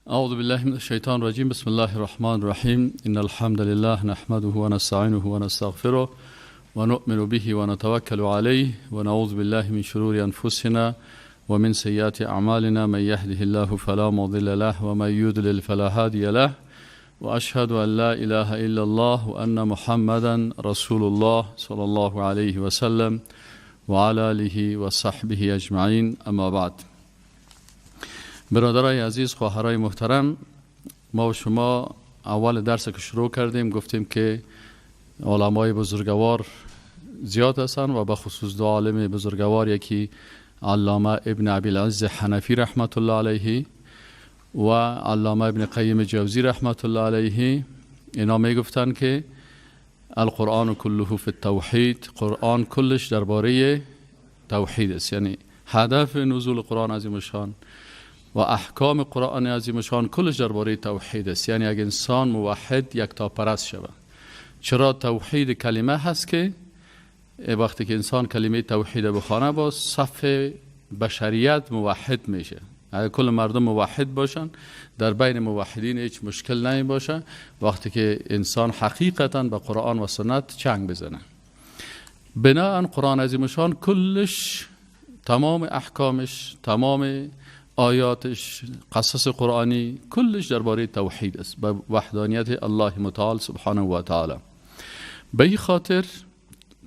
اعوذ بالله من الشیطان الرجیم. بسم الله الرحمن الرحیم. ان الحمد لله نحمده ونستعینه ونستغفره ونؤمن به ونتوکل علیه ونعوذ بالله من شرور انفسنا ومن سیئات اعمالنا. من یهده الله فلا مضل له ومن یضلل فلا هادی له. واشهد ان لا اله الا الله وان محمدا رسول الله صلی الله علیه وسلم وعلى آله وصحبه اجمعین. اما بعد، برادرای عزیز، خواهرای محترم، ما و شما اول درس که شروع کردیم گفتیم که علمای بزرگوار زیاد هستند و به خصوص دو عالم بزرگوار، یکی علامه ابن ابی العز حنفی رحمت الله علیه و علامه ابن قیم جوزی رحمت الله علیه، اینا میگفتن که القرآن كله فی التوحید، قرآن کلش درباره توحید است، یعنی هدف نزول قرآن عظیم شان و احکام قرآن عظیم شان کلش درباره توحید است. یعنی اگه انسان موحد یکتاپرست شود، چرا توحید کلمه هست که وقتی که انسان کلمه توحید بخوانه با صف بشریت موحد میشه. اگه کل مردم موحد باشن، در بین موحدین هیچ مشکل نمی باشه وقتی که انسان حقیقتا به قرآن و سنت چنگ بزنه. بناءً قرآن عظیم شان کلش، تمام احکامش، تمام آیاتش، قصص قرآنی کلش درباره توحید است، به وحدانیت الله متعال سبحانه و تعالی. به این خاطر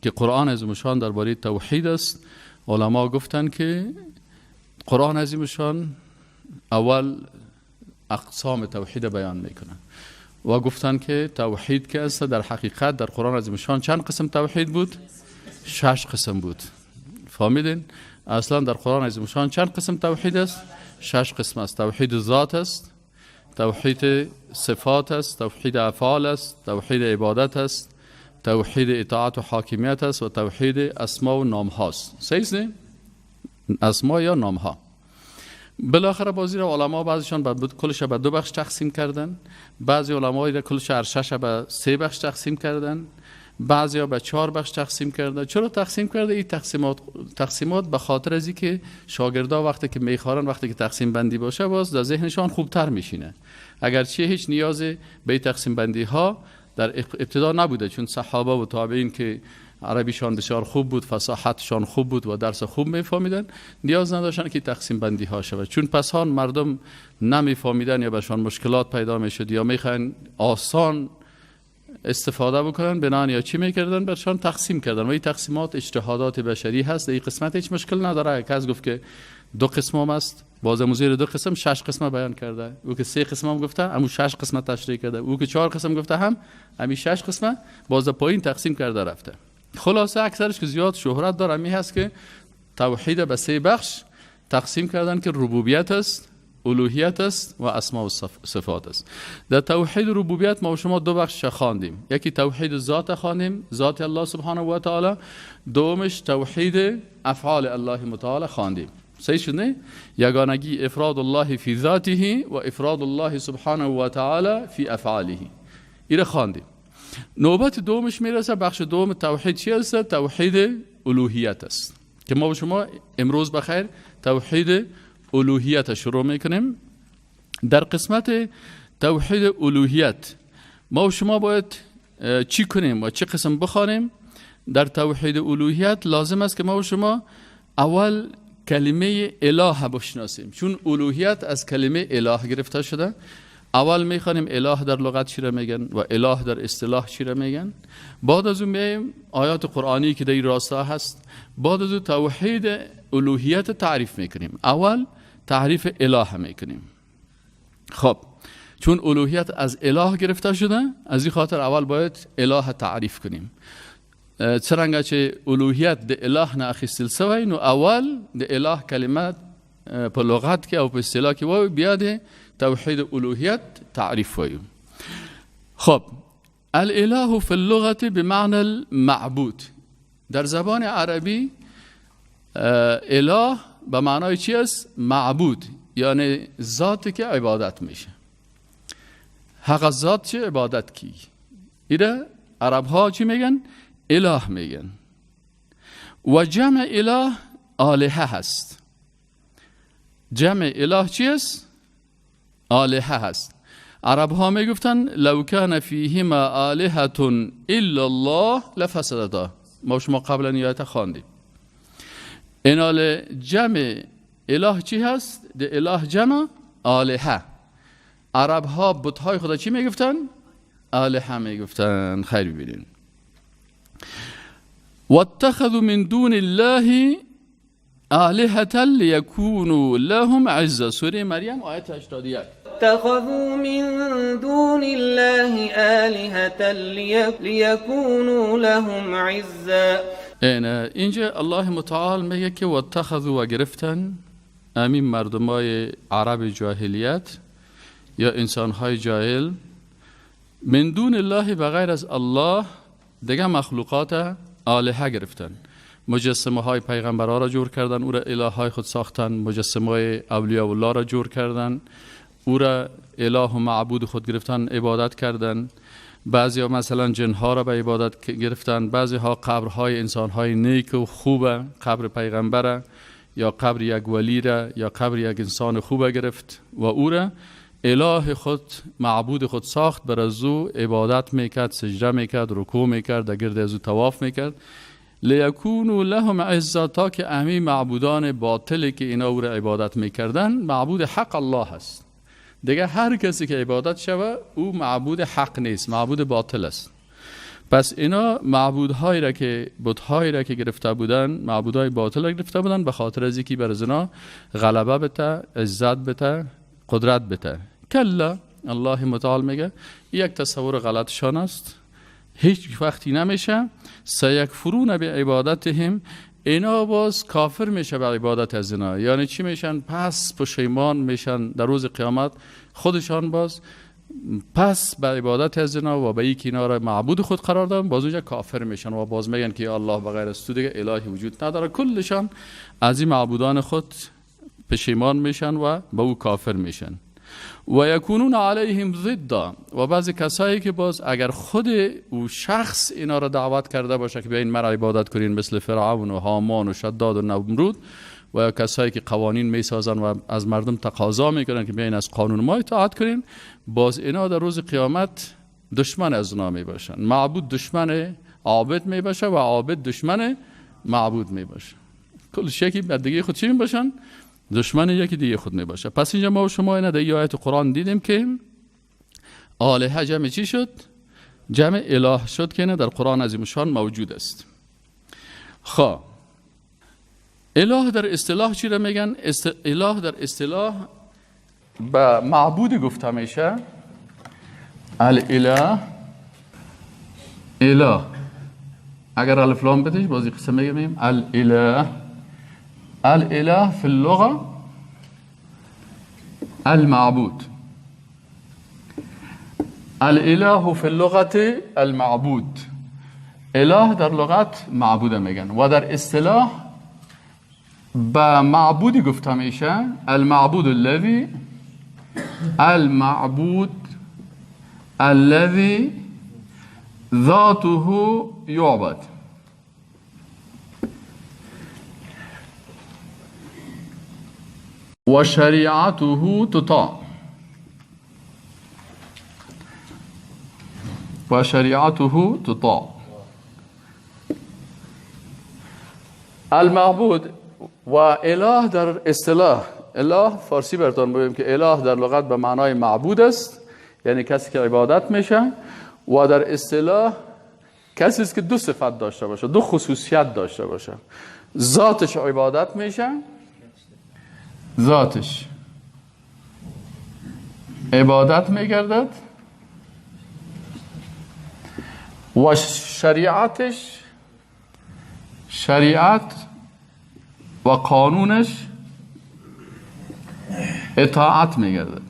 که قرآن عظیم شان درباره توحید است، علما گفتن که قرآن عظیم شان اول اقسام توحید بیان میکنه و گفتن که توحید که است در حقیقت در قرآن عظیم شان چند قسم توحید بود؟ 6 قسم بود. فهمیدین؟ اصلا در قرآن عظیم شان چند قسم توحید است؟ 6 قسم است. توحید ذات است، توحید صفات است، توحید افعال است، توحید عبادت است، توحید اطاعت و حاکمیت است و توحید اسما و نام هاست. صحیح است؟ اسما یا نام ها. بالاخره بازی را علما بعضیشان کلش به 2 بخش تقسیم کردن، بعضی علما را کلش هر 6 به 3 بخش تقسیم کردن، بعضی ها به 4 بخش تقسیم کرده. چرا تقسیم کرده؟ این تقسیمات به خاطر از اینکه شاگردا وقتی که میخوارن، وقتی که تقسیم بندی باشه، باز در ذهنشان خوبتر میشینه. اگرچه هیچ نیاز به تقسیم بندی ها در ابتدا نبوده، چون صحابه و تابعین که عربیشان بسیار خوب بود، فصاحتشان خوب بود و درس خوب میفهمیدن، نیاز نداشتن که تقسیم بندی ها شود. چون پسان مردم نمیفهمیدن یا بهشان مشکلات پیدا میشد یا میخواین آسان استفاده بکنن، بنان یا چی میکردن، برشان تقسیم کردن. و این تقسیمات اجتهادات بشری هست، این قسمت هیچ مشکل نداره. کس گفت که 2 قسم هم است، باز زیر 2 قسم 6 قسم بیان کرده، او که 3 قسم هم گفته همون 6 قسم تشریح کرده، او که 4 قسم گفته هم همین 6 قسم باز پایین تقسیم کرده رفته. خلاصه اکثرش که زیاد شهرت داره می هست که توحید به 3 بخش تقسیم کردن که ربوبیت است، الوهیت است و اسماء و صفات است. در توحید ربوبیت ما و شما 2 بخش خواندیم، یکی توحید ذات خواندیم، ذات الله سبحانه و تعالی، دومش توحید افعال الله متعال خواندیم. صحیح شد نه؟ یگانگی افراد الله فی ذاته و افراد الله سبحانه و تعالی فی افعاله، ایره خواندیم. نوبت دومش میرسه، بخش دوم توحید چی است؟ توحید الوهیت است که ما و شما امروز بخیر توحید الوهیت شروع میکنیم. در قسمت توحید الوهیت ما و شما باید چی کنیم و چه قسم بخوانیم؟ در توحید الوهیت لازم است که ما و شما اول کلمه اله بشناسیم، چون الوهیت از کلمه اله گرفته شده. اول میخوانیم اله در لغت چی را میگن و اله در اصطلاح چی را میگن. بعد از اون میایم آیات قرآنی که در این راستا هست. بعد از اون توحید الوهیت تعریف میکنیم. اول تعریف اله میکنیم. خب چون الوهیت از اله گرفته شده، از این خاطر اول باید اله تعریف کنیم. څرنګه چې الوهیت د اله نه اخیستل شوی، نو اول د اله کلمه په لغت کې او په اصطلاح کې وایو، بیا د توحید الوهیت تعریف وایو. خب الاله فی اللغة بمعنى المعبود. در زبان عربی اله به معنای چی است؟ معبود، یعنی ذاتی که عبادت میشه. حق ذات چه عبادت کی؟ ایره عرب ها چی میگن؟ اله میگن. و جمع اله آلهه هست. جمع اله چی است؟ آلهه هست. عرب ها میگفتن لو کان فیهما آلهة الا الله لفسدتا. ما شما قبلا آیت خواندیم. اینال جمع اله چی هست؟ ده اله جمع آلهه. عرب ها بت های خدا چی میگفتن؟ آلهه میگفتن. خیر ببینین. واتخذوا من دون الله آلهة لیکونوا لهم عزا. سوره مریم آیت 81. اتخذوا من دون الله آلهة لیکونوا لهم عزا. اینجا الله متعال میگه که واتخذوا و گرفتن امین مردمای عرب جاهلیت یا انسانهای جاهل، من دون الله بغیر از الله دیگه مخلوقات آلهه گرفتن. مجسمه های پیغمبرها را جور کردن، او را اله های خود ساختن. مجسمه های اولیاء الله را جور کردن، او را اله و معبود خود گرفتن، عبادت کردن. بعضی ها مثلا جنها را به عبادت گرفتن، بعضی ها قبرهای انسان های نیک و خوبه، قبر پیغمبره یا قبر یک ولی را یا قبر یک انسان خوبه گرفت و او را اله خود، معبود خود ساخت، بر از او عبادت میکرد، سجده میکرد، رکوع میکرد، در گرد از او طواف میکرد. لیکونوا لهم عزا، تا که امی معبودان باطلی که اینا او را عبادت میکردن، معبود حق الله هست. دیگه هر کسی که عبادت شوه او معبود حق نیست، معبود باطل است. پس اینا معبودهایی را که بتهایی را که گرفته بودن، معبودهای باطل را گرفته بودن، به خاطر از اینکه بر از اینا غلبه بته، عزت بته، قدرت بته. کلا، الله متعال میگه یک تصور غلطشان است، هیچ وقتی نمیشه. سیکفرون بعبادتهم، اینا باز کافر میشه به عبادت از اینا. یعنی چی میشن؟ پس پشیمان میشن در روز قیامت، خودشان باز پس به عبادت از اینا و به اینکه اینا را معبود خود قرار دادن، باز اونجا کافر میشن و باز میگن که یا الله بغیر از تو دیگه الهی وجود نداره. کلشان از این معبودان خود پشیمان میشن و به او کافر میشن. و یکونون علیهم ضدا، و بعضی کسایی که باز اگر خود او شخص اینا را دعوت کرده باشه که بیاین مرا عبادت کنین، مثل فرعون و هامان و شداد و نمرود، و یا کسایی که قوانین میسازن و از مردم تقاضا میکنن که بیاین از قانون ما اطاعت کنین، باز اینا در روز قیامت دشمن از اونا میباشن. معبود دشمن عابد میباشه و عابد دشمن معبود میباشه. کل شکی بعد دیگه خود چی میباشن؟ دشمن یکی دیگه خود می باشه. پس اینجا ما و شما اینا در آیت قرآن دیدیم که آلهه جمع چی شد؟ جمع اله شد که نه در قرآن عظیم شان موجود است. خب اله در اصطلاح چی را میگن؟ اله در اصطلاح به معبود گفته میشه. الاله، اله اگر الف لام بدیش بازی قسم میگیم الاله. الاله في اللغة المعبود. الاله في اللغة المعبود. اله در لغت معبود میگن و در اصطلاح به معبودی گفته میشه المعبود الذي، المعبود الذي ذاته يعبد. و شریعته تطاع. و شریعته تطاع. المعبود و اله در اصطلاح، اله فارسی براتون بگیم که اله در لغت به معنای معبود است، یعنی کسی که عبادت میشه، و در اصطلاح کسی است که دو صفت داشته باشه، دو خصوصیت داشته باشه. ذاتش عبادت میشه، ذاتش عبادت میگردد، و شریعتش، شریعت و قانونش اطاعت میگردد.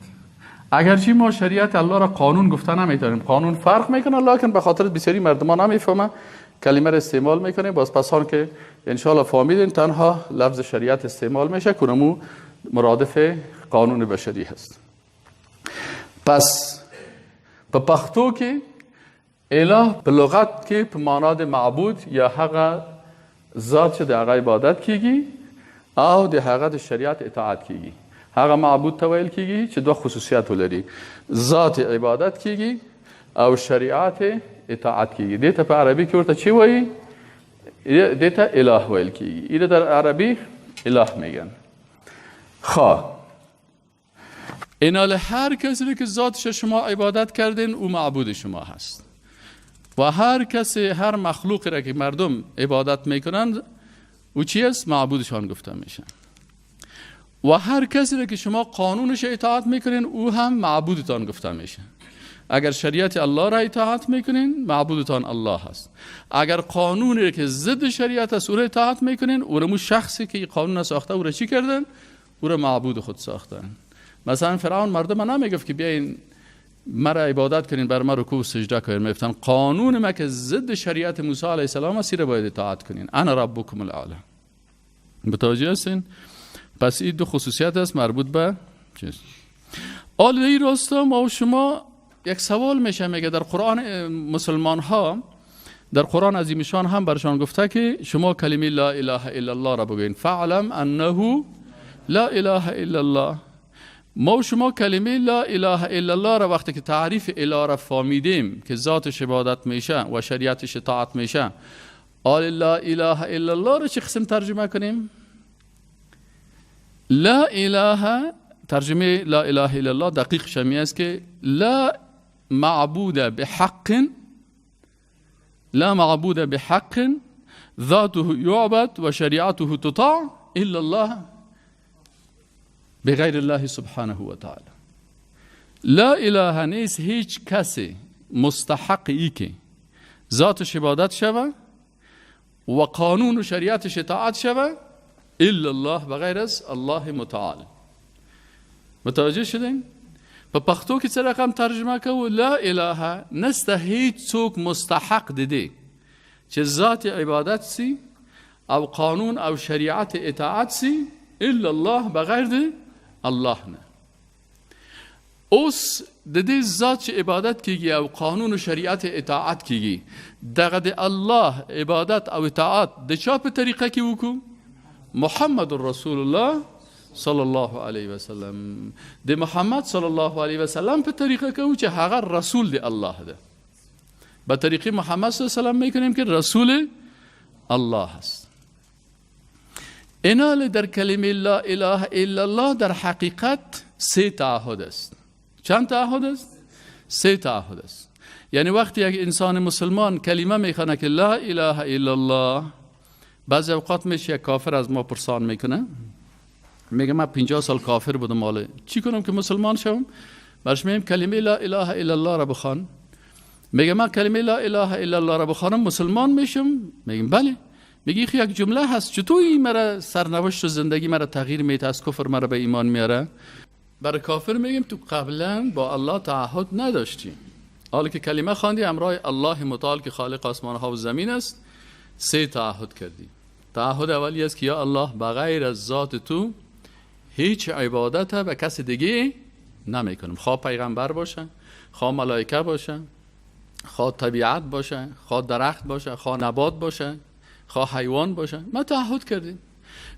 اگرچه ما شریعت الله را قانون گفته نمیتونیم، قانون فرق میکنه، لکن به خاطر بسیاری مردمان نمیفهمه کلمه را استعمال میکنه. باز پسان که انشاءالله فهمیدین تنها لفظ شریعت استعمال میشه که اونمو مرادف قانون بشری هست. پس په پښتو کې اله په لغت کې په معنا د معبود یا هغه ذات چې د هغه عبادت کیږي او د هغه د شریعت اطاعت کیږي. هغه معبود ته ویل کیږي چې دوه خصوصیات ولري، ذات عبادت کیږي او شریعت اطاعت کیږي. دې ته په عربي کې ورته چی وایي؟ دې ته اله ویل کیږي. ایره در عربی اله میگن. خب اینال هر کسی که ذاتش شما عبادت کردین او معبود شما هست، و هر کسی هر مخلوقی را که مردم عبادت میکنند او چی است؟ معبودشان گفته میشه. و هر کسی را که شما قانونش اطاعت میکنین او هم معبودتان گفته میشه. اگر شریعت الله را اطاعت میکنین معبودتان الله هست. اگر قانونی که ضد شریعت است او را اطاعت میکنین، او را شخصی که این قانون ساخته او را چی کردن؟ او را معبود خود ساختن. مثلا فرعون مردم نمیگفت که بیاین مرا عبادت کنین، بر ما رکوع و سجده کنین. میگفتن قانون ما که ضد شریعت موسی علیه السلام است را باید اطاعت کنین. انا ربکم الاعلی. متوجه هستین؟ پس این دو خصوصیت است مربوط به چیز. حالا این راستا ما و شما یک سوال میشه، میگه در قرآن مسلمان ها در قرآن عظیمشان هم برشان گفته که شما کلمه لا اله الا الله را بگوین، فعلم انه لا اله الا الله. ما و شما کلمه لا اله الا الله را وقتی که تعریف اله را فهمیدیم که ذاتش عبادت میشه و شریعتش اطاعت میشه، آل لا اله الا الله را چه قسم ترجمه کنیم؟ لا اله، ترجمه لا اله الا الله دقیق شمی است که لا معبود بحق، لا معبود بحق ذاته يعبد و شریعته تطاع الا الله بغیر الله سبحانه و تعالی. لا اله نیست هیچ کسی مستحق ای که ذاتش عبادت شوه و قانون و شریعتش اطاعت شوه الا الله، بغیر از الله متعال. متوجه شدین؟ په پښتو کې څه رقم ترجمه کوو؟ لا اله نسته هیڅ څوک مستحق د دې چې ذات عبادت سي او قانون او شریعت اطاعت سي الا الله، بغیر د الله نه. اوس د دې ذات چې عبادت کیږي او قانون و شریعت اطاعت کیږي، دغه د الله عبادت او اطاعت د چا په طریقه کې وکړو؟ محمد رسول الله صلی الله علیه وسلم. د محمد صلی الله علیه وسلم په طریقه کوو چې هغه رسول د الله ده. به طریقه محمد صلی الله علیه وسلم میکنیم که رسول الله است. اینال در کلمه لا اله الا الله در حقیقت سه تعهد است. چند تعهد است؟ سه تعهد است. یعنی وقتی یک انسان مسلمان کلمه میخوانه که لا اله الا الله، بعضی اوقات میشه یک کافر از ما پرسان میکنه، میگه من 50 سال کافر بودم، ماله چی کنم که مسلمان شوم؟ برش میگم کلمه لا اله الا الله را بخوان. میگه من کلمه لا اله الا الله را بخوانم مسلمان میشم؟ میگم بله. میگه یک جمله هست چطور این مرا سرنوشت و زندگی مرا تغییر میده، از کفر مرا به ایمان میاره؟ برای کافر میگیم تو قبلا با الله تعهد نداشتی، حالا که کلمه خواندی همراه الله متعال که خالق آسمان ها و زمین است سه تعهد کردی. تعهد اولی است که یا الله بغیر از ذات تو هیچ عبادت به کس دیگه نمیکنم، خواه پیغمبر باشه، خواه ملائکه باشه، خواه طبیعت باشه، خواه درخت باشه، خواه نبات باشه، خواه حیوان باشه، ما تعهد کردیم.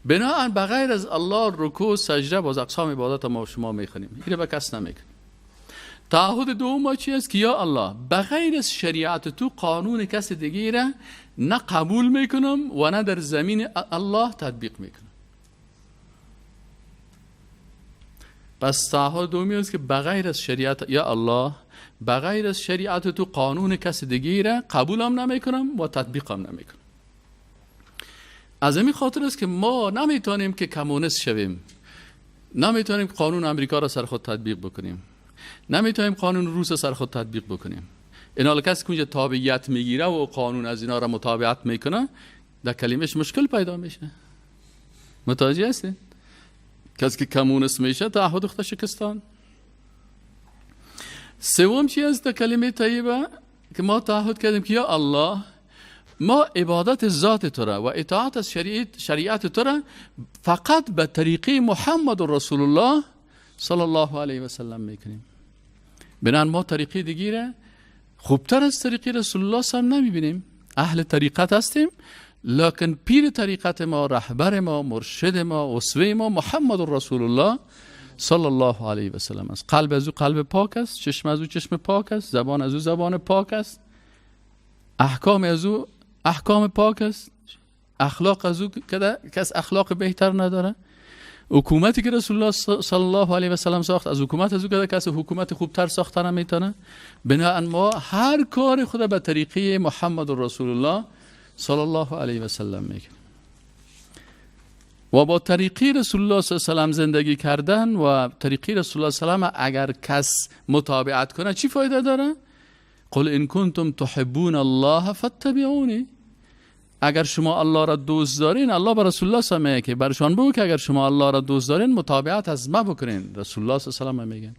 بناهن بغیر از الله رکوع سجده باز اقسام عبادت ما شما میخونیم، اینو به کس نمیکنیم. تعهد دوم ما چی است؟ که یا الله بغیر از شریعت تو قانون کس دیگه را نه قبول میکنم و نه در زمین الله تطبیق میکنم. پس تعهد دومی است که بغیر از شریعت یا الله بغیر از شریعت تو قانون کس دیگه را قبولم نمیکنم و تطبیقم نمیکنم. از همین خاطر است که ما نمیتونیم که کمونیست شویم، نمیتونیم قانون امریکا را سر خود تطبیق بکنیم، نمیتونیم قانون روس را سر خود تطبیق بکنیم. این حال کسی که اونجا تابعیت میگیره و قانون از اینا را متابعت میکنه در کلمش مشکل پیدا میشه. متوجه هستین؟ کسی که کمونیست میشه تعهد خود شکستان. سوم چی است در کلمه طیبه که ما تعهد کردیم که یا الله ما عبادت ذات تو را و اطاعت از شریعت تو را فقط به طریقه محمد رسول الله صلی الله علیه و سلم میکنیم. بنابراین ما طریقه دیگه را خوبتر از طریقه رسول الله صلی الله علیه و نمیبینیم. اهل طریقت هستیم، لکن پیر طریقت ما، رهبر ما، مرشد ما، اسوه ما محمد رسول الله صلی الله علیه و سلم است. قلب از او قلب پاک است، چشم از او چشم پاک است، زبان از او زبان پاک است، احکام از او احکام پاک است، اخلاق از او کس اخلاق بهتر نداره. حکومتی که رسول الله صلی الله علیه و سلم ساخت، از حکومت از او که کس حکومت خوبتر ساخته نمیتونه. بناءً ما هر کار خود به طریقه محمد رسول الله صلی الله علیه و سلم میکنیم و با طریقه رسول الله صلی الله علیه و سلم زندگی کردن و طریقه رسول الله صلی الله علیه و سلم اگر کس متابعت کنه چی فایده داره؟ قل ان کنتم تحبون الله فاتبعونی. اگر شما الله را دوست دارین، الله به رسول الله صلی الله علیه و سلم میگه که برشان بگو که اگر شما الله را دوست دارین متابعت از ما بکنین. رسول الله صلی الله علیه و سلم میگن.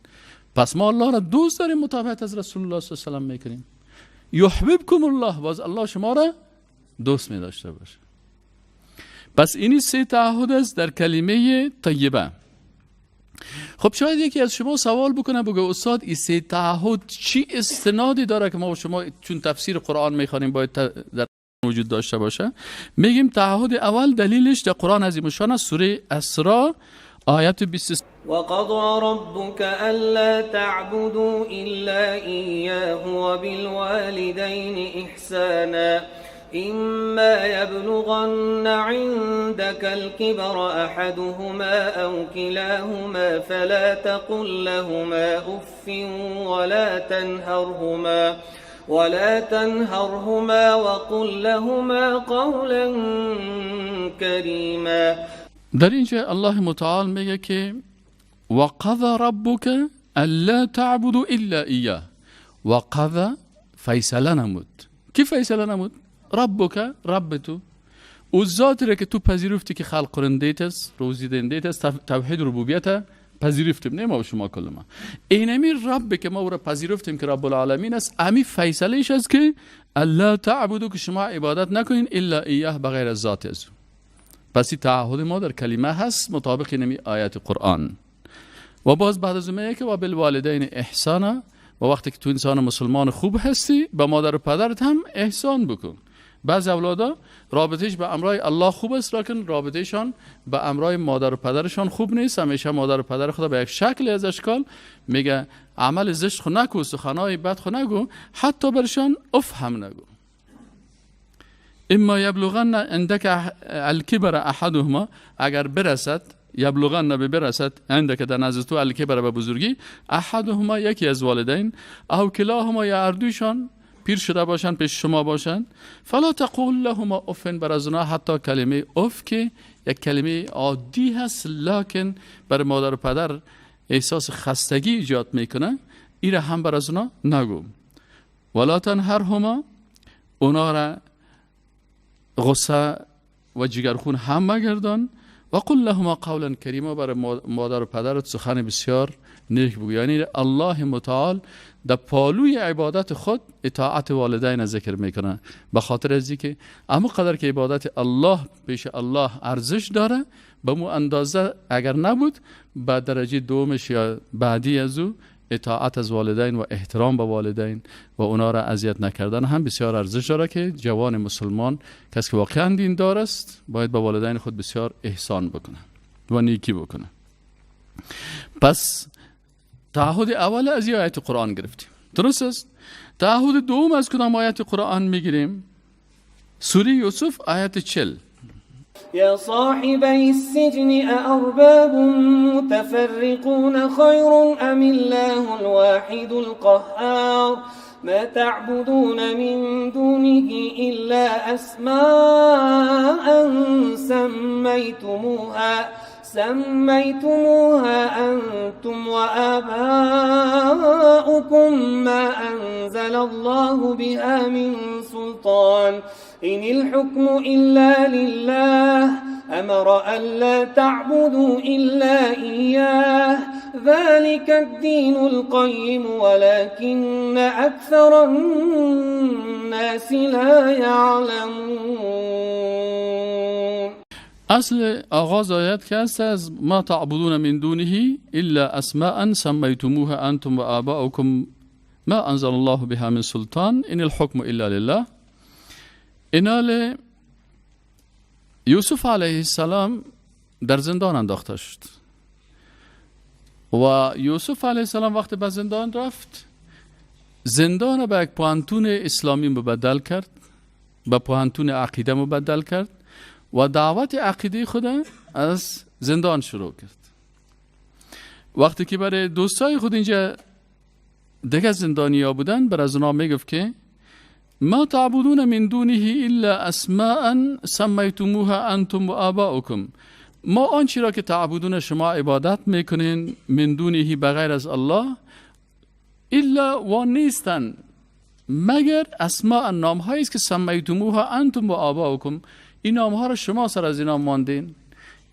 پس ما الله را دوست داریم، متابعت از رسول الله صلی الله علیه و سلم میکنیم. یحببکم الله، باز الله شما را دوست می داشته باشه. پس اینی سه تعهد است در کلمه طیبه. خب شاید یکی از شما سوال بکنه، بگه استاد این سه تعهد چی استنادی داره که ما و شما چون تفسیر قرآن میخوانیم باید در وجود داشته باشه؟ میگیم تعهد اول دلیلش در قرآن عظیم الشان است، سوره اسراء آیت 23. وقضى ربك ألا تعبدوا إلا إياه وبالوالدين إحسانا إما يبلغن عندك الكبر أحدهما أو كلاهما فلا تقل لهما أف ولا تنهرهما وقل لهما قولا كريما. در اینجا الله متعال میگه که وقضى ربك ألا تعبدوا إلا إياه. وقضى فیصله نمود. کی فیصله نمود؟ ربک، رب تو، او ذاتی را که تو پذیرفتی که خلق کننده است، روزی دهنده است، توحید ربوبیت پذیرفتیم، نه ما و شما کل ما. اینمی رب که ما او را پذیرفتیم که رب العالمین است، امی فیصله ایش است که الا تعبدوا، که شما عبادت نکنین الا ایاه، بغیر از ذات از او. پس این تعهد ما در کلمه هست مطابق اینمی آیات قرآن. و باز بعد از اون که و بالوالدین احسانا، و وقتی که تو انسان مسلمان خوب هستی به مادر و پدرت هم احسان بکن. بعض اولادا رابطهش به امرای الله خوب است، لکن رابطهشان به امرای مادر و پدرشان خوب نیست. همیشه مادر و پدر خود به یک شکل از اشکال میگه عمل زشت خو نکو، سخنای بد خو نگو، حتی برشان اف هم نگو. اما یبلغن عندك الكبر احدهما، اگر برسد، یبلغن به برسد، عندك در نزد تو، الکبر به بزرگی، احدهما یکی از والدین، او کلاهما یا اردوشان پیر شده باشن، پیش شما باشن، فلا تقول لهما اف، بر از اونا حتی کلمه اف که یک کلمه عادی هست لکن بر مادر و پدر احساس خستگی ایجاد میکنه، ایره هم بر از اونا نگو. ولا تنهرهما، اونا را غصه و جگرخون هم مگردان. و قل لهما قولا کریما، بر مادر و پدرت سخن بسیار نیک بگو. یعنی الله متعال در پالوی عبادت خود اطاعت والدین ذکر میکنه، به خاطر از اینکه اما قدر که عبادت الله پیش الله ارزش داره، به مو اندازه اگر نبود به درجه دومش یا بعدی از او اطاعت از والدین و احترام به والدین و اونا را اذیت نکردن هم بسیار ارزش داره که جوان مسلمان، کسی که واقعا دیندار است، باید به والدین خود بسیار احسان بکنه و نیکی بکنه. پس تعهد اول از یه آیت قرآن گرفتیم، درست است؟ تعهد دوم از کدام آیت قرآن میگیریم؟ سوره یوسف آیت 40. يا صاحبي السجن أأرباب متفرقون خير أم الله الواحد القهار ما تعبدون من دونه إلا أسماء سميتموها أنتم وآباؤكم ما أنزل الله بها من سلطان إن الحكم إلا لله أمر ألا تعبدوا إلا إياه ذلك الدين القيم ولكن أكثر الناس لا يعلمون. اصل آغاز آیت که است از ما تعبدون من دونه الا اسماء سمیتموها انتم و آباؤکم ما انزل الله بها من سلطان ان الحکم الا لله. اینال یوسف علیه السلام در زندان انداخته شد. و یوسف علیه السلام وقتی به زندان رفت، زندان به یک پوهنتون اسلامی مبدل کرد، به پوهنتون عقیده مبدل کرد و دعوت عقیده خود از زندان شروع کرد. وقتی که برای دوستای خود اینجا دیگه زندانی ها بودن، بر از اونا میگفت که ما تعبدون من دونه الا اسماء سمیتموها انتم و آباؤکم، ما آنچه را که تعبدون شما عبادت میکنین من دونه بغیر از الله، الا و نیستن مگر اسماء، نام هایی است که سمیتموها انتم و آباؤکم، این نام ها را شما سر از اینا ماندین،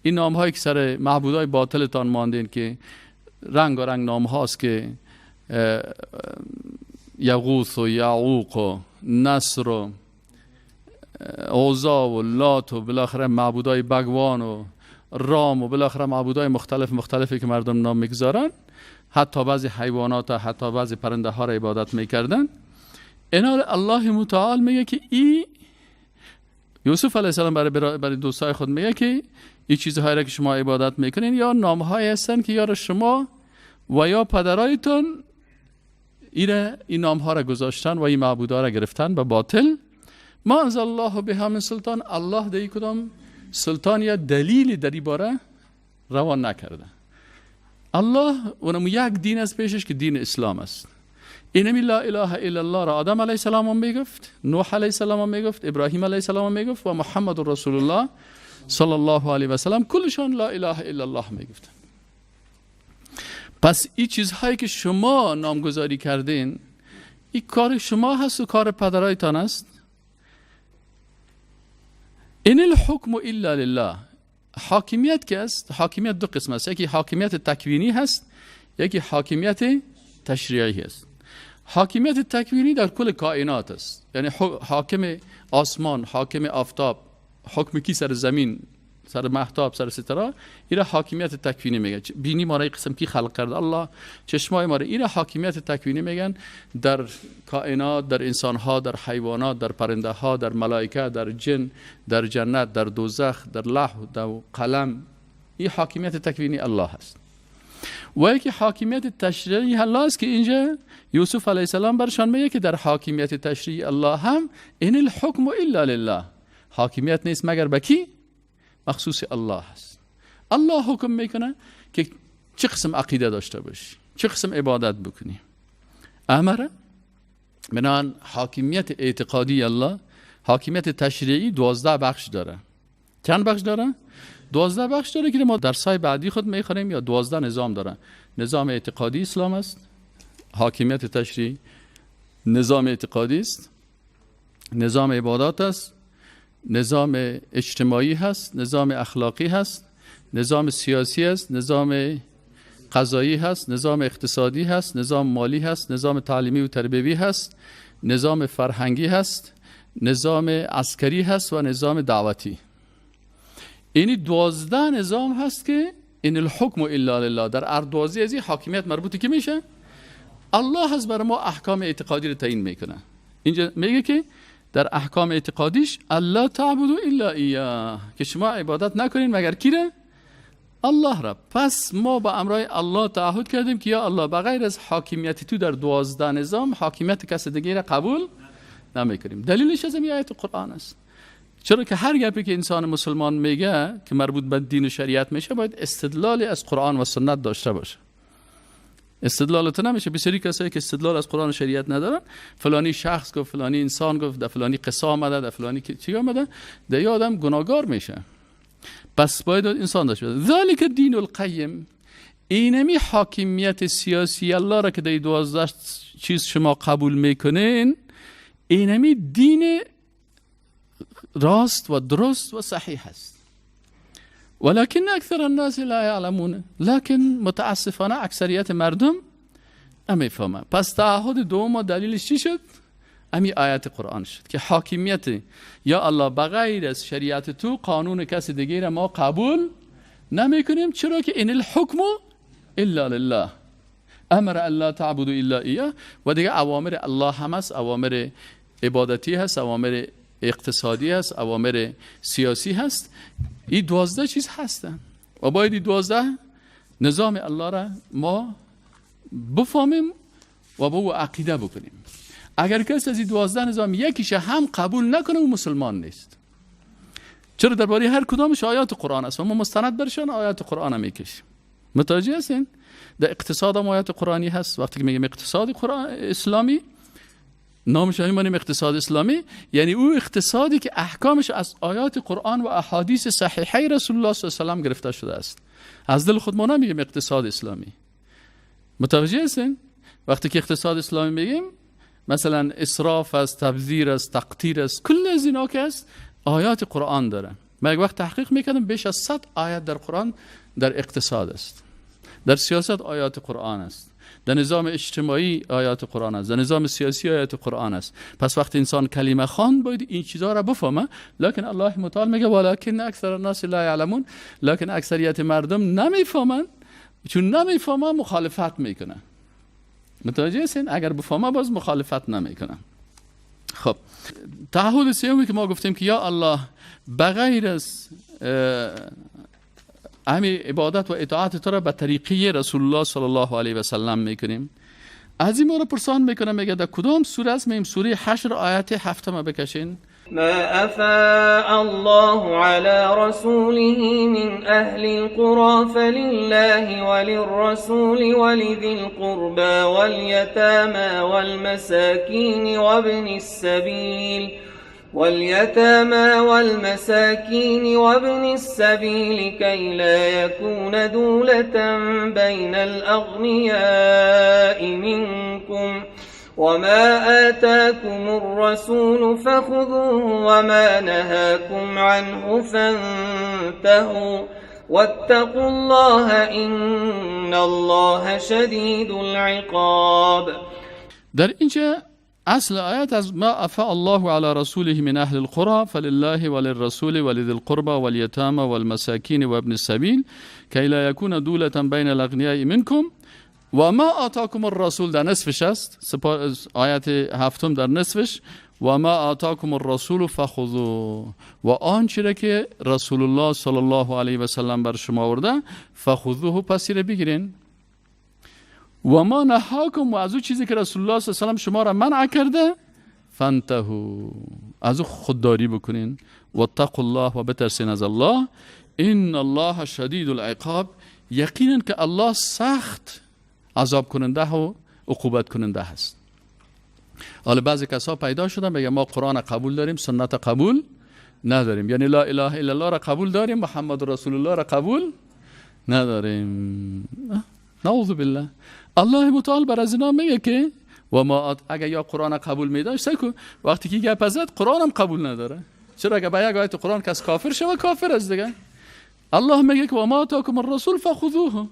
این نام هایی که سر معبودای باطلتان ماندین که رنگ و رنگ نام هاست که یغوث و یعوق و نصر و عزا و لات و بالاخره معبودای بگوان و رام و بالاخره معبودای مختلف مختلفی که مردم نام میگذارن، حتی بعضی حیوانات و حتی بعضی پرنده ها را عبادت میکردن. اینا الله متعال میگه که ای یوسف علیه السلام برای دوستای خود میگه که این چیزهایی را که شما عبادت میکنین یا نامهایی هستن که یا شما و یا پدرایتون این نامها را گذاشتن و این معبودها را گرفتن به باطل. ما انزل الله بها من سلطان، الله در کدام سلطان یا دلیلی در این باره روان نکرده. الله اونم یک دین از پیشش که دین اسلام است. اینمی لا اله الا الله را آدم علیه السلام هم میگفت، نوح علیه السلام هم میگفت، ابراهیم علیه السلام هم میگفت و محمد رسول الله صلی الله علیه و سلم، کلشان لا اله الا الله میگفتن. پس این چیزهایی که شما نامگذاری کردین، این کار شما هست و کار پدرایتان است. این الحکم الا لله. حاکمیت که است، حاکمیت دو قسم است، یکی حاکمیت تکوینی هست، یکی حاکمیت تشریعی هست. حاکمیت تکوینی در کل کائنات است، یعنی حاکم آسمان، حاکم آفتاب، حکم کی سر زمین، سر مهتاب، سر ستاره، اینا حاکمیت تکوینی میگن. بینی ما را قسم کی خلق کرده؟ الله. چشمای ما را، اینا حاکمیت تکوینی میگن. در کائنات، در انسانها، در حیوانات، در پرنده ها، در ملائکه، در جن، در جنت، در دوزخ، در لوح، در قلم، این حاکمیت تکوینی الله است. و یکی حاکمیت تشریعی الله است که اینجا یوسف علیه السلام برشان میگه که در حاکمیت تشریعی الله هم ان الحکم الا لله، حاکمیت نیست مگر به کی؟ مخصوص الله است. الله حکم میکنه که چه قسم عقیده داشته باشی، چه قسم عبادت بکنی. امر بنان حاکمیت اعتقادی الله، حاکمیت تشریعی 12 بخش داره. چند بخش داره؟ 12 بخش داره که ما در سای بعدی خود میخوانیم، یا 12 نظام داره. نظام اعتقادی اسلام است، حاکمیت تشریعی نظام اعتقادی است، نظام عبادات است، نظام اجتماعی هست، نظام اخلاقی هست، نظام سیاسی هست، نظام قضایی هست، نظام اقتصادی هست، نظام مالی هست، نظام تعلیمی و تربیوی هست، نظام فرهنگی هست، نظام عسکری هست و نظام دعوتی. اینی 12 نظام هست که این الحکم الا لله. در هر 12 از این حاکمیت مربوطی که میشه الله هست، برای ما احکام اعتقادی رو تعیین میکنه. اینجا میگه که در احکام اعتقادیش الله تعبدوا الا ایاه، که شما عبادت نکنین مگر کی را؟ الله را. پس ما با امرای الله تعهد کردیم که یا الله بغیر از حاکمیت تو در 12 نظام حاکمیت کس دیگه را قبول نمیکنیم. دلیلش از این آیت قرآن است. چرا که هر گپی که انسان مسلمان میگه که مربوط به دین و شریعت میشه باید استدلالی از قرآن و سنت داشته باشه. استدلال تو نمیشه. بسیاری کسایی که استدلال از قرآن و شریعت ندارن، فلانی شخص گفت، فلانی انسان گفت، در فلانی قصه آمده، در فلانی چی آمده، در یه آدم گناهگار میشه. پس باید انسان داشته باشه. ذالک دین القیم، اینمی حاکمیت سیاسی الله را که در 12 چیز شما قبول میکنین، اینمی دین راست و درست و صحیح است. ولكن اکثر الناس لا يعلمون، لكن متاسفانه اکثریت مردم نمیفهمن. پس تعهد دوم دلیلش چی شد؟ امی آیت قرآن شد که حاکمیت یا الله بغیر از شریعت تو قانون کس دیگه را ما قبول نمیکنیم، چرا که ان الحکم الا لله، امر الله تعبدوا الا ایاه. و دیگه اوامر الله هم هست، اوامر عبادتی هست، اوامر اقتصادی هست، اوامر سیاسی هست. این 12 چیز هستن و باید این 12 نظام الله را ما بفهمیم و با او عقیده بکنیم. اگر کسی از این 12 نظام یکیش هم قبول نکنه، او مسلمان نیست. چرا؟ درباره هر کدامش آیات قرآن است و ما مستند برشان آیات قرآن هم میکشیم. متوجه هستین؟ در اقتصاد هم آیات قرآنی هست. وقتی که میگیم اقتصاد قرآن اسلامی، نامش همین اقتصاد اسلامی، یعنی او اقتصادی که احکامش از آیات قرآن و احادیث صحیحه رسول الله صلی الله علیه و سلم گرفته شده است. از دل خود ما نمیگیم اقتصاد اسلامی. متوجه هستین؟ وقتی که اقتصاد اسلامی میگیم، مثلا اسراف است، تبذیر است، تقتیر است، کل از اینا که است آیات قرآن داره. من یک وقت تحقیق میکردم، بیش از 100 آیات در قرآن در اقتصاد است، در سیاست آیات قرآن است، در نظام اجتماعی آیات قرآن است، در نظام سیاسی آیات قرآن است. پس وقتی انسان کلمه خوان باید این چیزها را بفهمه. لکن الله متعال میگه ولکن اکثر الناس لا یعلمون، لکن اکثریت مردم نمیفهمن. چون نمیفهمن مخالفت میکنن. متوجه هستین؟ اگر بفهمه باز مخالفت نمیکنن. خب تعهد سومی که ما گفتیم که یا الله بغیر از همین عبادت و اطاعت تو را به طریقه رسول الله صلی الله علیه و سلم میکنیم. از این ما را پرسان میکنه، میگه در کدام سوره است؟ میم سوره حشر آیت 7 بکشین. ما افاء الله على رسوله من اهل القرى فلله وللرسول ولذي القربى واليتامى والمساكين وابن السبيل واليتامى والمساكين وابن السبيل كي لا يكون دولة بين الأغنياء منكم وما آتاكم الرسول فخذوه وما نهاكم عنه فانتهوا واتقوا الله إن الله شديد العقاب. در اینجا اصل آیت از ما افاء الله على رسوله من اهل القرى فلله وللرسول ولذي القربى واليتامى والمساكين وابن السبيل كي لا يكون دولة بين الاغنياء منكم و ما آتاکم الرسول در نصفش است، آیت 7 در نصفش، و ما آتاکم الرسول فخذوه، و آنچه را که رسول الله صلی الله علیه و سلم بر شما آورده فخذوه، پس را بگیرین. و ما نهاکم، و از او چیزی که رسول الله صلی الله علیه و سلم شما را منع کرده فانتهوا، از او خودداری بکنین. و اتقوا الله، و بترسین از الله. ان الله شدید العقاب، یقینا که الله سخت عذاب کننده و عقوبت کننده هست. حالا بعضی کسا پیدا شدن بگه ما قرآن قبول داریم، سنت قبول نداریم، یعنی لا اله الا الله را قبول داریم، محمد رسول الله را قبول نداریم. نعوذ بالله. الله متعال بر از اینا میگه که و ما اگه یا قرآن قبول میداشت، سکو وقتی که گپ زد قرآن هم قبول نداره. چرا؟ اگه با یک آیت قرآن کس کافر شوه کافر است دیگه. الله میگه که و ما آتاکم الرسول فخذوه،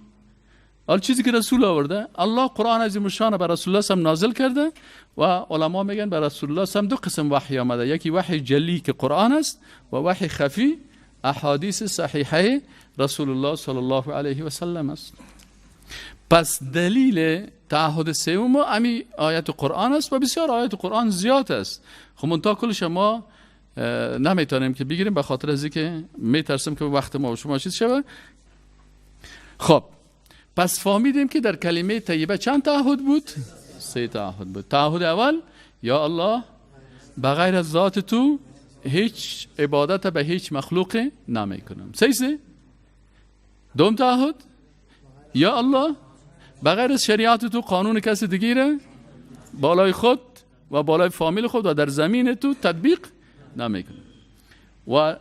حال چیزی که رسول آورده، الله قرآن عظیم الشان بر رسول الله سم نازل کرده و علما میگن بر رسول الله سم دو قسم وحی آمده، یکی وحی جلی که قرآن است و وحی خفی احادیث صحیحه رسول الله صلی الله علیه و سلم است. پس دلیل تعهد سوم امی آیت قرآن است و بسیار آیت قرآن زیاد است. خب منتها کل شما نمیتونیم که بگیریم به خاطر از اینکه میترسم که وقت ما و شما چیز شوه. خب پس فهمیدیم که در کلمه طیبه چند تعهد بود؟ 3 تعهد بود. تعهد اول، یا الله بغیر از ذات تو هیچ عبادت به هیچ مخلوق نمی کنم. 3. دوم تعهد، یا الله بغیر از شریعت تو قانون کسی دیگه بالای خود و بالای فامیل خود و در زمین تو تطبیق نمی کنم. و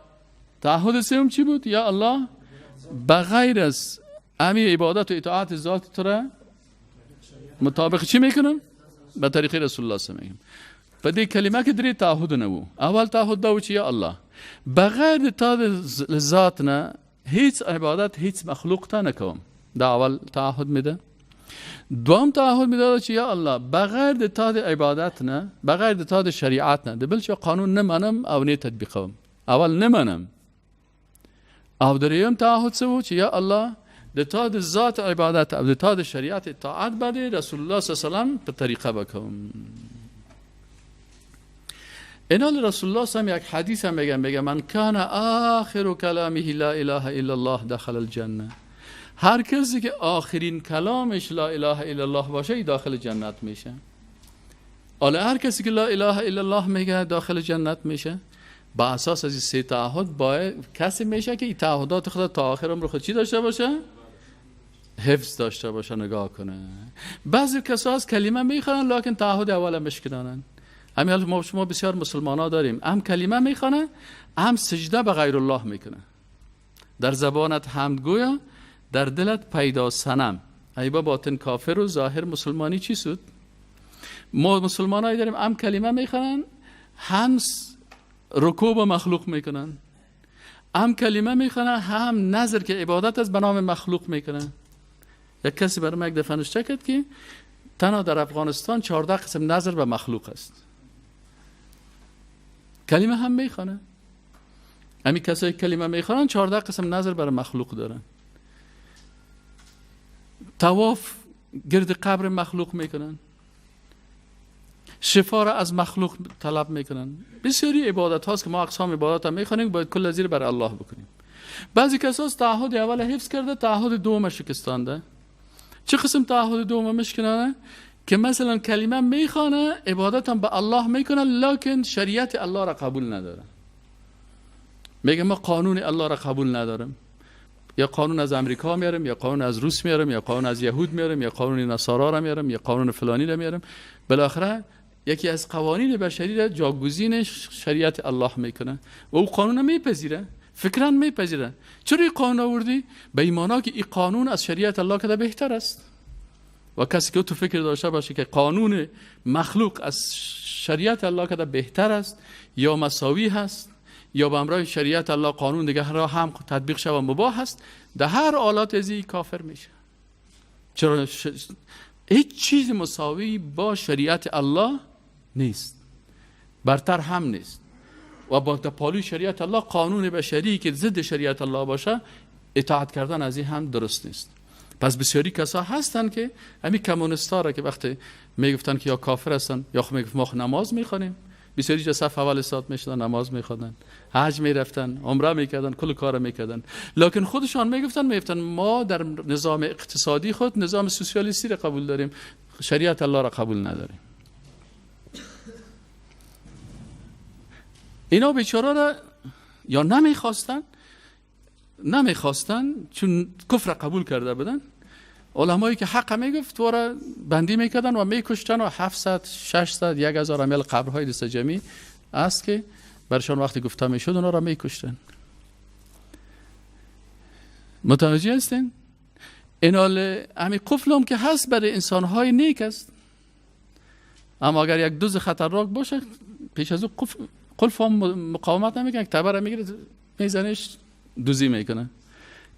تعهد سوم چی بود؟ یا الله بغیر از امی عبادت و اطاعت ذات تو را مطابق چی میکنم؟ به طریق رسول الله صلی الله علیه و سلم. په دې کلمه کې درې تعهدونه وو. اول تعهد دا و چې یا الله بغیر د تا د ذات نه هیڅ عبادت هیڅ مخلوق ته نه کوم. دا اول تعهد میده. دوم تعهد میده چې یا الله بغیر د تا د عبادت نه، بغیر د تا د شریعت نه د بل چا قانون نه منم او نه تطبیقوم. اول نه منم. او دریم تعهد څه و چې یا الله د تا د ذات عبادت او د تا د شریعت اطاعت باندې رسول الله صلی الله علیه وسلم په طریقه بکوم. اینال رسول الله صلی الله علیه وسلم یک حدیث هم میگم، میگه من کان آخر کلامه لا اله الا الله دخل الجنه. هر کسی که آخرین کلامش لا اله الا الله باشه ای داخل جنت میشه. حالا هر کسی که لا اله الا الله میگه داخل جنت میشه. با اساس از این سه تعهد باید کسی میشه که این تعهدات خود تا آخر عمر خود چی داشته باشه؟ حفظ داشته باشه، نگاه کنه. بعضی کسا از کلمه میخوانن لکن تعهد اول مشکنانن. همین حال ما شما بسیار مسلمان ها داریم، هم کلمه میخوانه هم سجده به غیر الله میکنه. در زبانت حمد گویا در دلت پیدا صنم. ای با باطن کافر و ظاهر مسلمانی چی سود؟ ما مسلمانایی داریم هم کلمه میخوانن هم رکوع به مخلوق میکنن، هم کلمه میخوانن هم نظر که عبادت است به نام مخلوق میکنن. یک کسی برای من یک دفعه نوشته کرد که تنها در افغانستان 14 قسم نظر به مخلوق است. کلمه هم میخوانه، همین کسایی که کلمه میخوانن 14 قسم نظر برای مخلوق دارن. طواف گرد قبر مخلوق میکنن، شفا را از مخلوق طلب میکنن. بسیاری عبادت هاست که ما اقسام عبادت هم میخوانیم باید کل زیر بر الله بکنیم. بعضی کساس تعهد اول حفظ کرده، تعهد دوم شکستانده. چه قسم تعهد دوم مشکنانه؟ که مثلا کلمه میخوانه، عبادت هم به الله میکنه، لکن شریعت الله را قبول نداره. میگه ما قانون الله را قبول ندارم، یا قانون از امریکا میارم، یا قانون از روس میارم، یا قانون از یهود میارم، یا قانون نصارا را میارم، یا قانون فلانی را میارم. بالاخره یکی از قوانین بشری را جاگزین شریعت الله میکنه و او قانون میپذیره، فکرا میپذیره. چرا این قانون آوردی؟ به ایمانا که این قانون از شریعت الله که بهتر است. و کسی که تو فکر داشته باشه که قانون مخلوق از شریعت الله که بهتر است یا مساوی هست یا به امرای شریعت الله قانون دیگه را هم تطبیق شود مباح است، در هر حالات از این کافر میشه. چرا؟ هیچ چیز مساوی با شریعت الله نیست، برتر هم نیست. و با پالوی شریعت الله قانون بشری که ضد شریعت الله باشه اطاعت کردن از این هم درست نیست. پس بسیاری کسا هستن که همین کمونیستا را که وقتی میگفتن که یا کافر هستن یا خب میگفت ما نماز میخوانیم، بسیاری جا صف اول ساعت میشدن نماز میخوندن، حج میرفتن، عمره میکردن، کل کار میکردن، لکن خودشان میگفتن ما در نظام اقتصادی خود نظام سوسیالیستی را قبول داریم، شریعت الله را قبول نداریم. اینا بیچاره را یا نمیخواستن چون کفر قبول کرده بودن. علمایی که حق میگفت را بندی میکردن و میکشتن و 700 600 1000 امیل قبرهای دست جمعی است که برشان وقتی گفته میشد اونا را میکشتن. متوجه هستین؟ اینال همین قفل هم که هست برای انسانهای نیک است، اما اگر یک دوز خطرناک باشه پیش از او قلف هم مقاومت نمیکنه، تبر میگیره میزنش دوزی میکنه.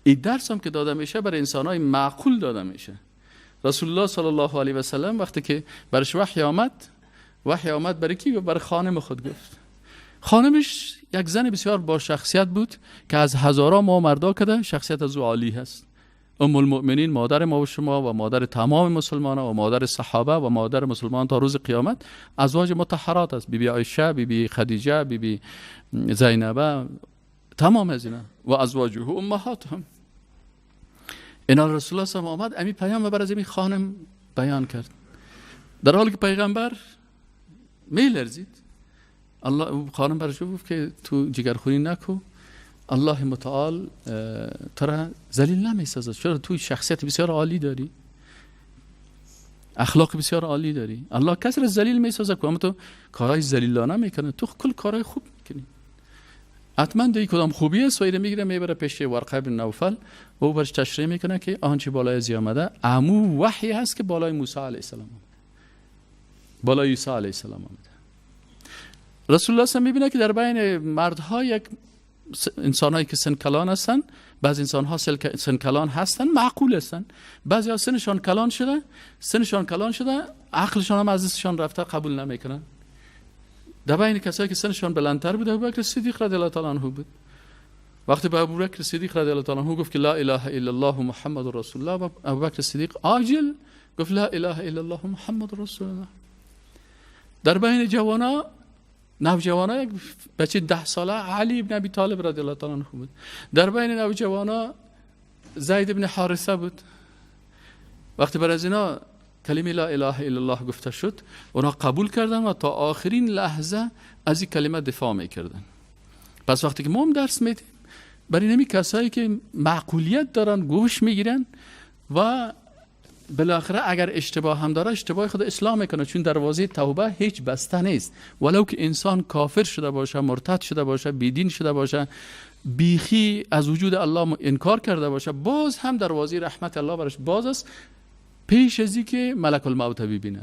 این درس هم که داده میشه برای انسانهای معقول داده میشه. رسول الله صلی الله علیه و سلم وقتی که برش وحی آمد، وحی آمد برای کی؟ برای خانم خود گفت. خانمش یک زن بسیار با شخصیت بود که از هزاران ما مردا کده شخصیت از او عالی هست. ام المؤمنین، مادر ما و شما و مادر تمام مسلمانان و مادر صحابه و مادر مسلمان تا روز قیامت، ازواج مطهرات است. بی بی عایشه، بی بی خدیجه، بی بی زینب، تمام از اینا و ازواجه امهاتهم. اینا رسول الله صلی الله علیه و آمد امی پیام بر از این خانم بیان کرد، در حالی که پیغمبر میلرزید. الله خانم برش گفت که تو جگرخونی نکو، الله متعال تو را ذلیل نمیسازد. چرا؟ تو شخصیت بسیار عالی داری، اخلاق بسیار عالی داری. الله کسی را ذلیل میسازه که تو کارهای ذلیلانه میکنه، تو کل کارهای خوب میکنی. حتما دیگه کدام خوبی است و ایره میگیره میبره پیش ورقه بن نوفل و او برش تشریح میکنه که آنچه بالای از آمده عمو وحی هست که بالای موسی علیه السلام آمده، بالای عیسی علیه السلام آمده. رسول الله صلی میبینه که در بین مردها یک انسانهایی که سن کلان هستن، بعض انسانها سن کلان هستن معقول هستن، بعضی ها سنشان کلان شده، سنشان کلان شده، عقلشان هم از دستشان رفته، قبول نمیکنن. در بین کسایی که سنشان بلندتر بود ابوبکر صدیق رضی الله تعالی عنه بود. وقتی به ابوبکر صدیق رضی الله تعالی عنه گفت که لا اله الا الله محمد رسول الله، ابوبکر صدیق عاجل گفت لا اله الا الله محمد رسول الله. در بین جوانا، نوجوانا، یک بچه 10 ساله علی ابن ابی طالب رضی الله تعالی عنه بود. در بین نوجوانا زید ابن حارثه بود. وقتی بر از اینا کلمه لا اله الا الله گفته شد، اونا قبول کردن و تا آخرین لحظه از این کلمه دفاع میکردن. پس وقتی که ما هم درس میدیم برای نمی کسایی که معقولیت دارن گوش میگیرن و بالاخره اگر اشتباه هم داره اشتباه خود اصلاح میکنه، چون دروازه توبه هیچ بسته نیست. ولو که انسان کافر شده باشه، مرتد شده باشه، بیدین شده باشه، بیخی از وجود الله انکار کرده باشه، باز هم دروازه رحمت الله برش باز است پیش از اینکه ملک الموت ببینه.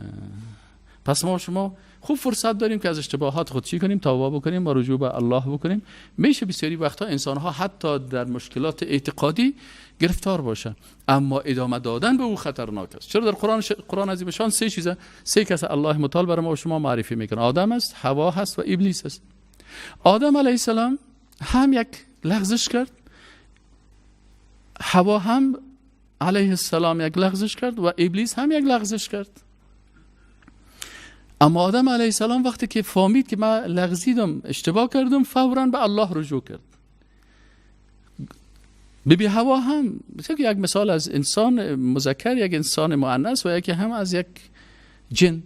پس ما شما خوب فرصت داریم که از اشتباهات خود چی کنیم؟ توبه بکنیم و رجوع به الله بکنیم. میشه بسیاری وقتها انسانها حتی در مشکلات اعتقادی گرفتار باشه، اما ادامه دادن به او خطرناک است. چرا در قرآن عظیم شان سه چیزه، سه کس الله متعال برای ما و شما معرفی میکنه: آدم است، حوا هست و ابلیس است. آدم علیه السلام هم یک لغزش کرد، حوا هم علیه السلام یک لغزش کرد و ابلیس هم یک لغزش کرد. اما آدم علیه السلام وقتی که فهمید که من لغزیدم، اشتباه کردم، فوراً به الله رجوع کرد. بی حوا هم یک مثال از انسان مذکر، یک انسان مؤنث و یکی هم از یک جن.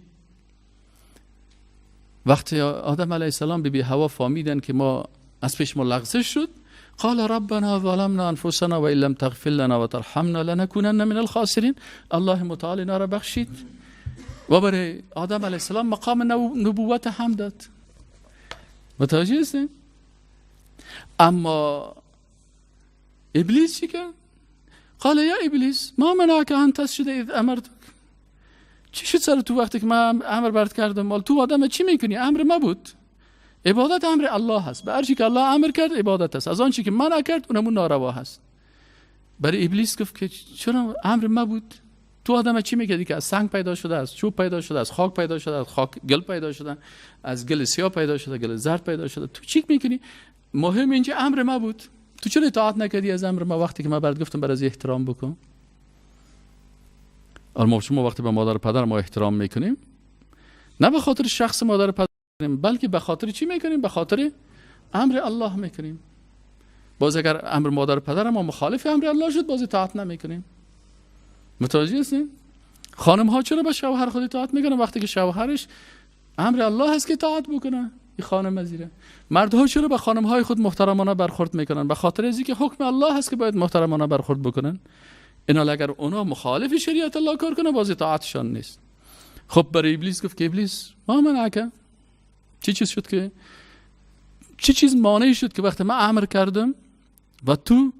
وقتی آدم علیه السلام بی حوا فهمیدن که ما از پیش ما لغزش شد، قال ربنا ظلمنا انفسنا و ان لم تغفر لنا وترحمنا لنكونن من الخاسرین. الله متعال اینا را بخشید و برای آدم علیه السلام مقام نبوت هم داد. متوجه هستین؟ اما ابلیس چی کرد؟ قال یا ابلیس ما منعک ان تسجد اذ امرتک. چی شد سر تو وقتی که من امر برات کردم؟ مال تو آدم چی میکنی؟ امر ما بود. عبادت امر الله هست. به هر چی که الله امر کرد عبادت است، از آن چی که منع کرد اونمون ناروا هست. برای ابلیس گفت که چرا امر ما بود؟ تو آدم چی میکردی که از سنگ پیدا شده، از چوب پیدا شده، از خاک پیدا شده، از خاک گل پیدا شده، از گل سیاه پیدا شده، گل زرد پیدا شده، تو چی میکنی؟ مهم اینجا امر ما بود. تو چرا اطاعت نکردی از امر ما وقتی که من برات گفتم برای احترام بکن؟ ما شما وقتی به مادر و پدر ما احترام میکنیم، نه به خاطر شخص مادر و پدر، بلکه به خاطر چی میکنیم؟ به خاطر امر الله میکنیم. باز اگر امر مادر و پدر ما مخالف امر الله شد، باز اطاعت نمیکنیم. متوجه هستین؟ خانم ها چرا به شوهر خود اطاعت میکنن وقتی که شوهرش امر الله هست که اطاعت بکنه؟ این خانم ازیره. مردها چرا به خانم های خود محترمانه برخورد میکنن؟ به خاطر از اینکه حکم الله هست که باید محترمانه برخورد بکنن. اینا اگر اونا مخالف شریعت الله کار کنه، باز اطاعتشان نیست. خب برای ابلیس گفت که ابلیس ما منعک، چی چیز شد که چی چیز مانع شد که وقتی من امر کردم و تو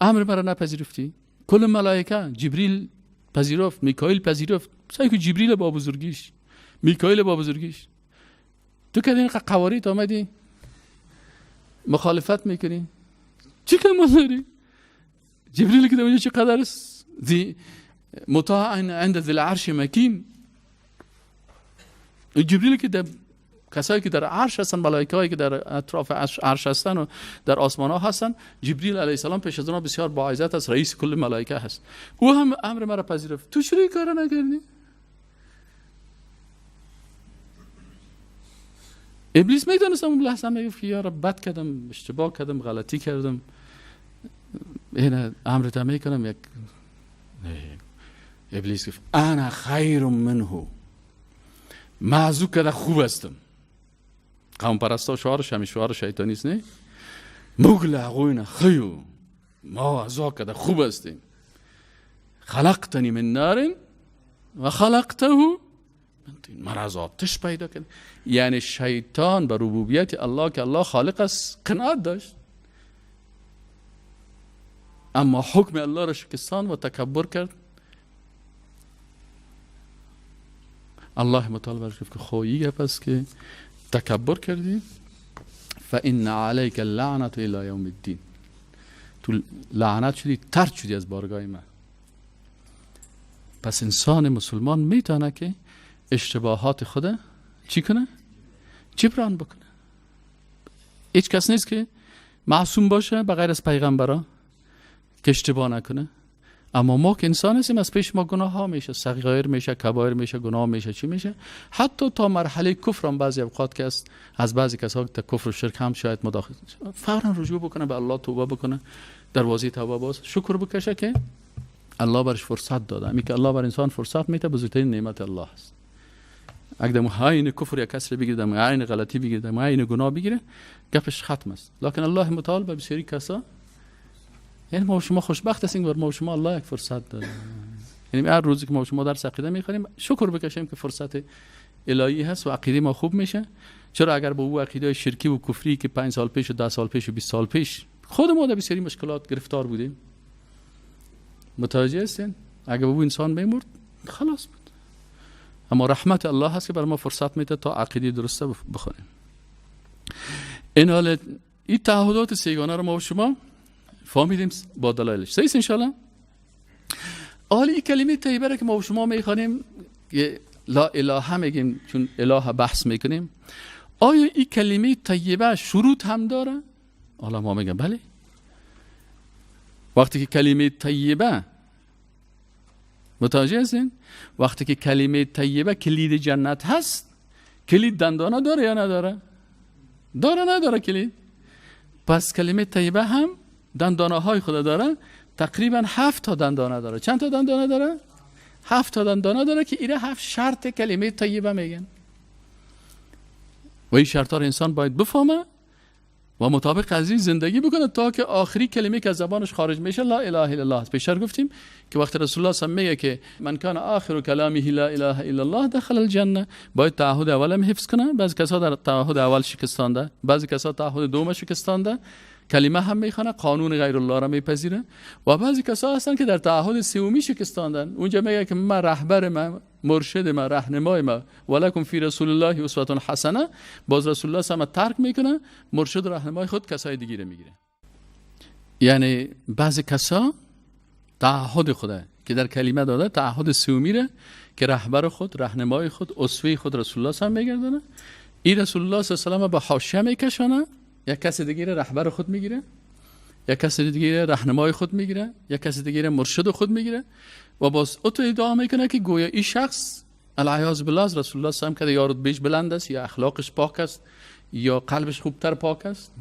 امر مرا نپذیرفتی؟ کل ملائکه، جبریل پذیرفت، میکائیل پذیرفت، سعی که جبریل با بزرگیش، میکائیل با بزرگیش، تو که این قواریت آمدی مخالفت میکنی، چی کمال داری؟ جبریل که اونجا چقدر است، ذی مطاع عند ذی العرش مکین. جبریل که در کسایی که در عرش هستن، ملائکه هایی که در اطراف عرش هستن و در آسمان ها هستن، جبریل علیه السلام پیش از اونها بسیار با عزت است، رئیس کل ملائکه هست. او هم امر مرا پذیرفت، تو چرا این کارو نکردی؟ ابلیس میدونست اون لحظه میگفت یا رب بد کردم، اشتباه کردم، غلطی کردم، اینه امر تا میکنم. یک ابلیس گفت انا خیر منه، من از او کده خوب هستم. قوم پرستا شعارش همین شعار شیطانی است، نه؟ موږ له هغوی نه ښه یو، ما از او کده خوب هستیم. خلقتنی من نار و خلقته من طین، مرا از آتش پیدا کرد. یعنی شیطان به ربوبیت الله که الله خالق است قناعت داشت، اما حکم الله را شکستان و تکبر کرد. الله متعال برش گفت که خو گپ است که تکبر کردی، فان علیک اللعنة الی یوم الدین، تو لعنت شدی، طرد شدی از بارگاه من. پس انسان مسلمان میتونه که اشتباهات خود چی کنه؟ جبران بکنه. هیچ کس نیست که معصوم باشه بغیر از پیغمبرا که اشتباه نکنه. اما ما که انسان هستیم، از پیش ما گناه ها میشه، صغیر میشه، کبایر میشه، گناه میشه، چی میشه، حتی تا مرحله کفر هم بعضی اوقات که است، از بعضی کسا تا کفر و شرک هم شاید مداخله، فورا رجوع بکنه به الله، توبه بکنه، دروازه توبه باز، شکر بکشه که الله برش فرصت داده. امی که الله بر انسان فرصت میده بزرگترین نعمت الله است. اگر دم عین کفر یا کسر بگیره، دم عین غلطی بگیره، دم عین گناه بگیره، گپش ختم است. لکن الله متعال به بسیاری کسا، یعنی ما شما خوشبخت هستیم، بر ما شما الله یک فرصت داده. یعنی هر روزی که ما شما درس عقیده میخوانیم شکر بکشیم که فرصت الهی هست و عقیده ما خوب میشه. چرا اگر با او عقیده شرکی و کفری که 5 سال پیش و 10 سال پیش و 20 سال پیش خود ما در بسیاری مشکلات گرفتار بودیم، متوجه هستین؟ اگر با او انسان میمرد خلاص بود. اما رحمت الله هست که بر ما فرصت میده تا عقیده درسته بخونیم. این حالت این تعهدات سیگانه رو ما و شما فهمیدیم با دلایلش. صحیح انشالله. حالا این کلمه طیبه را که ما و شما میخوانیم، لا اله میگیم چون اله بحث میکنیم، آیا این کلمه طیبه شروط هم داره؟ حالا ما میگم بله. وقتی که کلمه طیبه، متوجه هستین؟ وقتی که کلمه طیبه کلید جنت هست، کلید دندانه داره یا نداره؟ داره نداره کلید؟ پس کلمه طیبه هم دندانه های خود داره، تقریبا 7 تا دندانه داره. چند تا دندانه داره؟ 7 تا دندانه داره که ایره 7 شرط کلمه طیبه میگن. و این شرط ها رو انسان باید بفهمه و مطابق از این زندگی بکنه تا که آخری کلمه که از زبانش خارج میشه لا اله الا الله. پیشتر گفتیم که وقتی رسول الله صلی الله علیه و میگه که من کان آخر کلامه لا اله الا الله دخل الجنه، باید تعهد اولم حفظ کنه. بعضی کسا در تعهد اول شکستانده، بعضی کسا تعهد دوم شکستانده، کلمه هم میخوانه، قانون غیر الله را میپذیره. و بعضی کسا هستن که در تعهد سومی شکستاندن. اونجا میگه که من رهبر من، مرشد من، راهنمای من، ولکم فی رسول الله اسوه حسنه، باز رسول الله صلی ترک میکنه، مرشد راهنمای خود کسای دیگه رو میگیره. یعنی بعضی کسا تعهد خوده که در کلمه داده، تعهد سومی را که رهبر خود، راهنمای خود، اسوه خود رسول الله صلی میگردانه، این رسول الله صلی الله علیه و به حاشیه میکشانه، یک کس دیگه رهبر خود میگیره، یک کس دیگه راهنمای خود میگیره، یک کس دیگه مرشد خود میگیره و باز او تو ادعا میکنه که گویا این شخص العیاذ بالله از رسول الله صلی الله علیه و آله یا رتبهش بلند است، یا اخلاقش پاک است، یا قلبش خوبتر پاک است،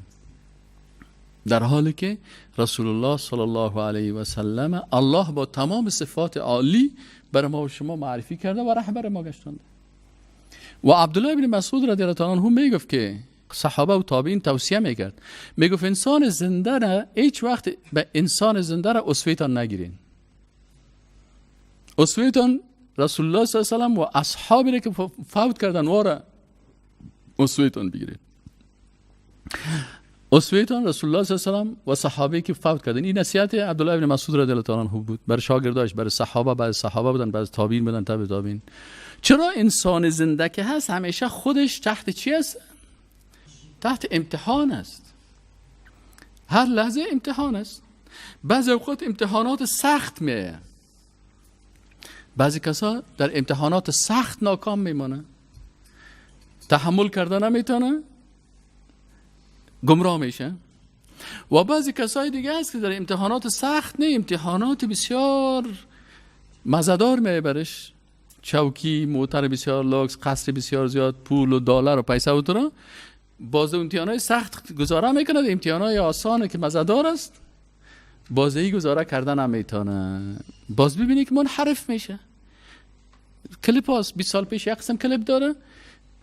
در حالی که رسول الله صلی الله علیه و سلم الله با تمام صفات عالی بر ما و شما معرفی کرده و رهبر ما گشتانده. و عبدالله بن مسعود رضی الله عنه میگفت که صحابه و تابعین توصیه میکرد، میگفت انسان زنده را هیچ وقت به انسان زنده را اسوه‌تان نگیرین. اسوه‌تان رسول الله صلی الله علیه و سلم و اصحابی را که فوت کردن واره اسوه‌تان بگیرین. اسوه‌تان رسول الله صلی الله علیه و سلم و صحابه که فوت کردن. این نصیحت عبدالله بن مسعود رضی الله عنه بود برای شاگرداش، برای صحابه، بعض صحابه بودن، بعض تابعین بودن، تابع تابعین. چرا انسان زنده که هست همیشه خودش تحت چی است؟ تحت امتحان است. هر لحظه امتحان است. بعضی اوقات امتحانات سخت میه. بعضی کسا در امتحانات سخت ناکام میمانه، تحمل کرده نمیتونه، گمراه میشه. و بعضی کسای دیگه هست که در امتحانات سخت نه، امتحانات بسیار مزدار میه برش، چوکی، موتر بسیار لوکس، قصر بسیار زیاد، پول و دلار و پیسه و تو، باز امتحانای سخت گزاره میکنه، امتحانای آسانه که مزدار است بازی گزاره کردن هم میتونه. باز ببینی که منحرف میشه. کلیپ هاست 20 سال پیش یک قسم کلیپ داره،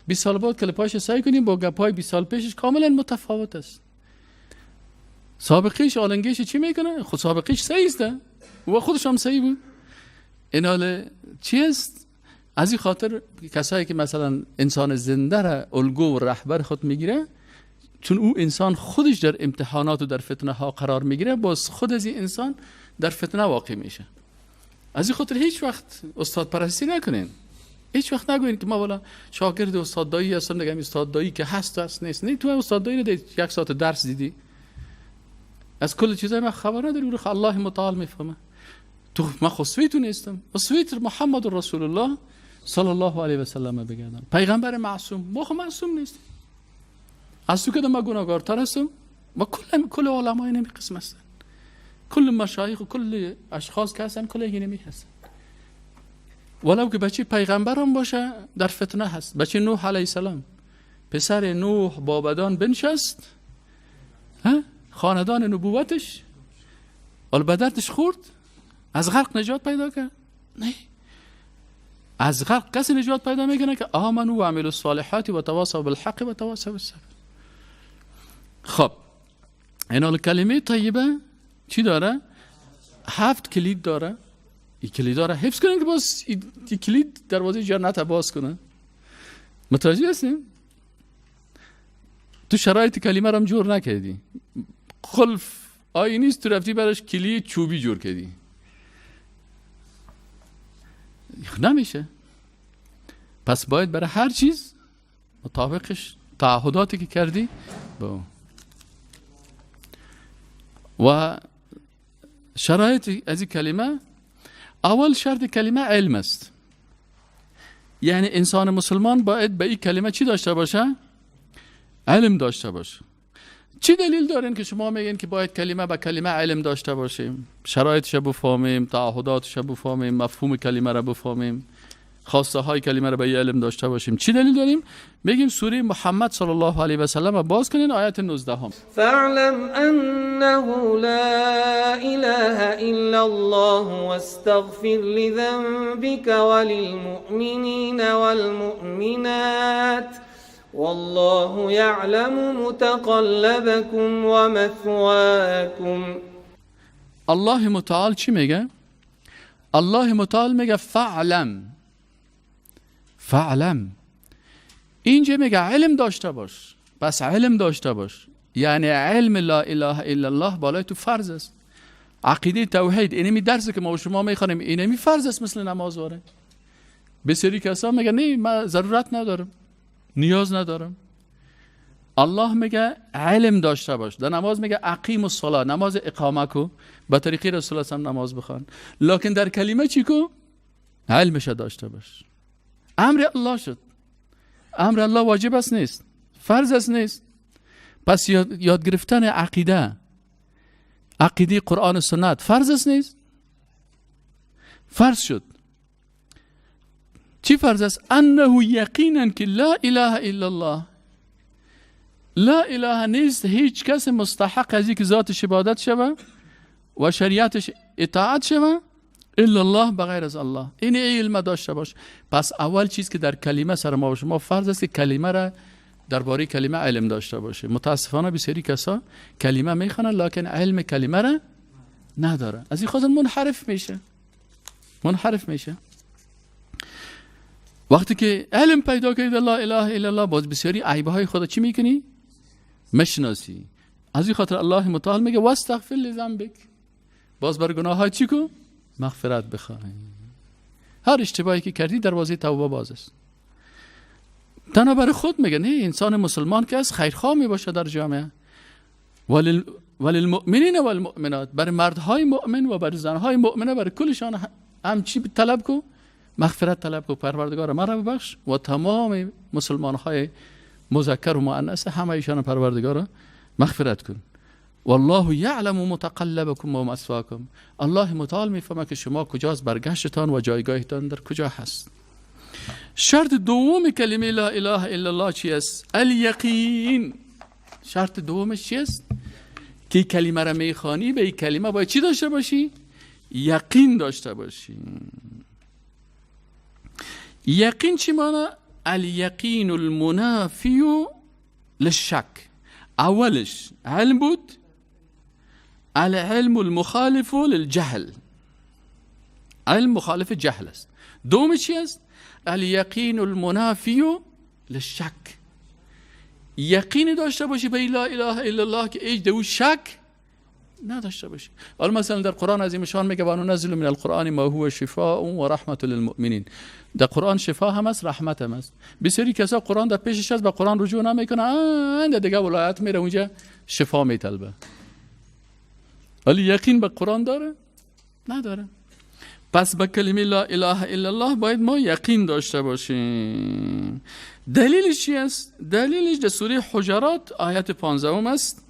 20 سال بعد کلیپاش سعی کنیم با گپای 20 سال پیشش کاملا متفاوت است. سابقیش آلنگیش چی میکنه؟ خود سابقیش صحیح است و خودش هم صحیح بود. این حال چی است؟ از این خاطر کسایی که مثلا انسان زنده را الگو و رهبر خود میگیره، چون او انسان خودش در امتحانات و در فتنه ها قرار میگیره، باز خود از این انسان در فتنه واقع میشه. از این خاطر هیچ وقت استاد پرستی نکنین. هیچ وقت نگوین که ما والا شاگرد استاد دایی هستم، دیگه استاد دایی که هست هست نیست. نه، تو استاد دایی رو یک ساعت درس دیدی، از کل چیزای من خبر نداری، رو الله متعال میفهمه. تو من خصوی تو نیستم، خصوی محمد رسول الله صلی الله علیه و سلم بگردن، پیغمبر معصوم. ما خو معصوم نیستیم، از تو که ما گناهکارتر هستم، ما کل علمای نمی قسم هستن. کل مشایخ و کل اشخاص که هستن کل اینمی هستن. ولو که بچه پیغمبرم باشه در فتنه هست. بچه نوح علیه السلام، پسر نوح بابدان بنشست، خاندان نبوتش حالا به دردش خورد، از غرق نجات پیدا کرد؟ نه، از غرق کسی نجات پیدا میکنه که آمنوا و عملوا الصالحات و تواصوا بالحق و تواصوا بالصبر. خب این کلمه طیبه چی داره؟ 7 کلید داره. این کلید داره حفظ کنین که باز این کلید دروازه جنت باز کنه. متوجه هستیم؟ تو شرایط کلمه رو هم جور نکردی، خلف آیی نیست، تو رفتی براش کلید چوبی جور کردی، نمیشه. پس باید برای هر چیز مطابقش تعهداتی که کردی با و شرایط از این کلمه. اول شرط کلمه علم است. یعنی انسان مسلمان باید به این کلمه چی داشته باشه؟ علم داشته باشه. چی دلیل دارین که شما میگین که باید کلمه به کلمه علم داشته باشیم، شرایطش بفهمیم، تعهداتش بفهمیم، مفهوم کلمه را بفهمیم، خواسته های کلمه را به علم داشته باشیم؟ چی دلیل داریم؟ میگیم سوره محمد صلی الله علیه و سلم باز کنین آیت 19 هم. فاعلم انه لا اله الا الله واستغفر لذنبك وللمؤمنین والمؤمنات والله یعلم متقلبکم ومثواکم. الله متعال چی میگه؟ الله متعال میگه فاعلم. فاعلم اینجا میگه علم داشته باش. پس علم داشته باش یعنی علم لا اله الا الله بالای تو فرض است. عقیده توحید اینمی درسی که ما و شما میخوانیم اینمی فرض است، مثل نماز واره. بسیاری کسا میگه نه من ضرورت ندارم، نیاز ندارم. الله میگه علم داشته باش. در نماز میگه اقیم الصلاه، نماز اقامه کو، به طریقه رسول الله نماز بخوان. لکن در کلمه چی کو؟ علمش داشته باش. امر الله شد. امر الله واجب است نیست، فرض است نیست. پس یاد گرفتن عقیده، عقیده قرآن و سنت فرض است نیست؟ فرض شد. چی فرض است؟ انه یقینا که لا اله الا الله، لا اله نیست هیچ کس مستحق از اینکه ذاتش عبادت شوه و شریعتش اطاعت شوه الا الله، بغیر از الله. این علم داشته باش. پس اول چیز که در کلمه سر ما و شما فرض است که کلمه را درباره کلمه علم داشته باشه. متاسفانه بسیاری کسا کلمه میخوانن لکن علم کلمه را نداره، از این خاطر منحرف میشه، منحرف میشه. وقتی که علم پیدا کردی لا اله الا الله، باز بسیاری عیبه های خدا چی میکنی؟ مشناسی. از این خاطر الله متعال میگه واستغفر لذنبک، باز بر گناه های چی کو؟ مغفرت بخواه. هر اشتباهی که کردی دروازه توبه باز است. تنها برای خود میگه نه، انسان مسلمان که از خیرخواه میباشه در جامعه. وللمؤمنین والمؤمنات، برای مردهای مؤمن و برای زنهای مؤمنه، برای کلشان هم چی طلب کو؟ مغفرت طلب کو. پروردگار مرا ببخش و تمام مسلمانهای مذکر و مؤنث همه ایشان پروردگار مغفرت کن. والله یعلم متقلبکم و مثواکم. الله متعال میفهمه که شما کجاست برگشتتان و جایگاهتان در کجا هست. شرط دوم کلمه لا اله الا الله چی است؟ الیقین. شرط دومش چی است؟ که کلمه را میخوانی به این کلمه باید چی داشته باشی؟ یقین داشته باشی. یقین چی معنی؟ الیقین المنافی للشک. اولش علم بود، العلم المخالف للجهل، علم مخالف جهل است. دوم چی است؟ الیقین المنافی للشک. یقین داشته باشی به لا اله الا الله که ایج دو شک نداشته باشی. حالا مثلا در قرآن عظیم شان میگه وننزل من القرآن ما هو شفاء و رحمت للمؤمنین. در قرآن شفا هم است، رحمت هم است. بسیاری کسا قرآن در پیشش است، به قرآن رجوع نمیکنه، دیگه ولایت میره اونجا شفا میطلبه. ولی یقین به قرآن داره؟ نداره. پس به کلمه لا اله الا الله باید ما یقین داشته باشیم. دلیلش چی است؟ دلیلش در سوره حجرات آیت 15 است.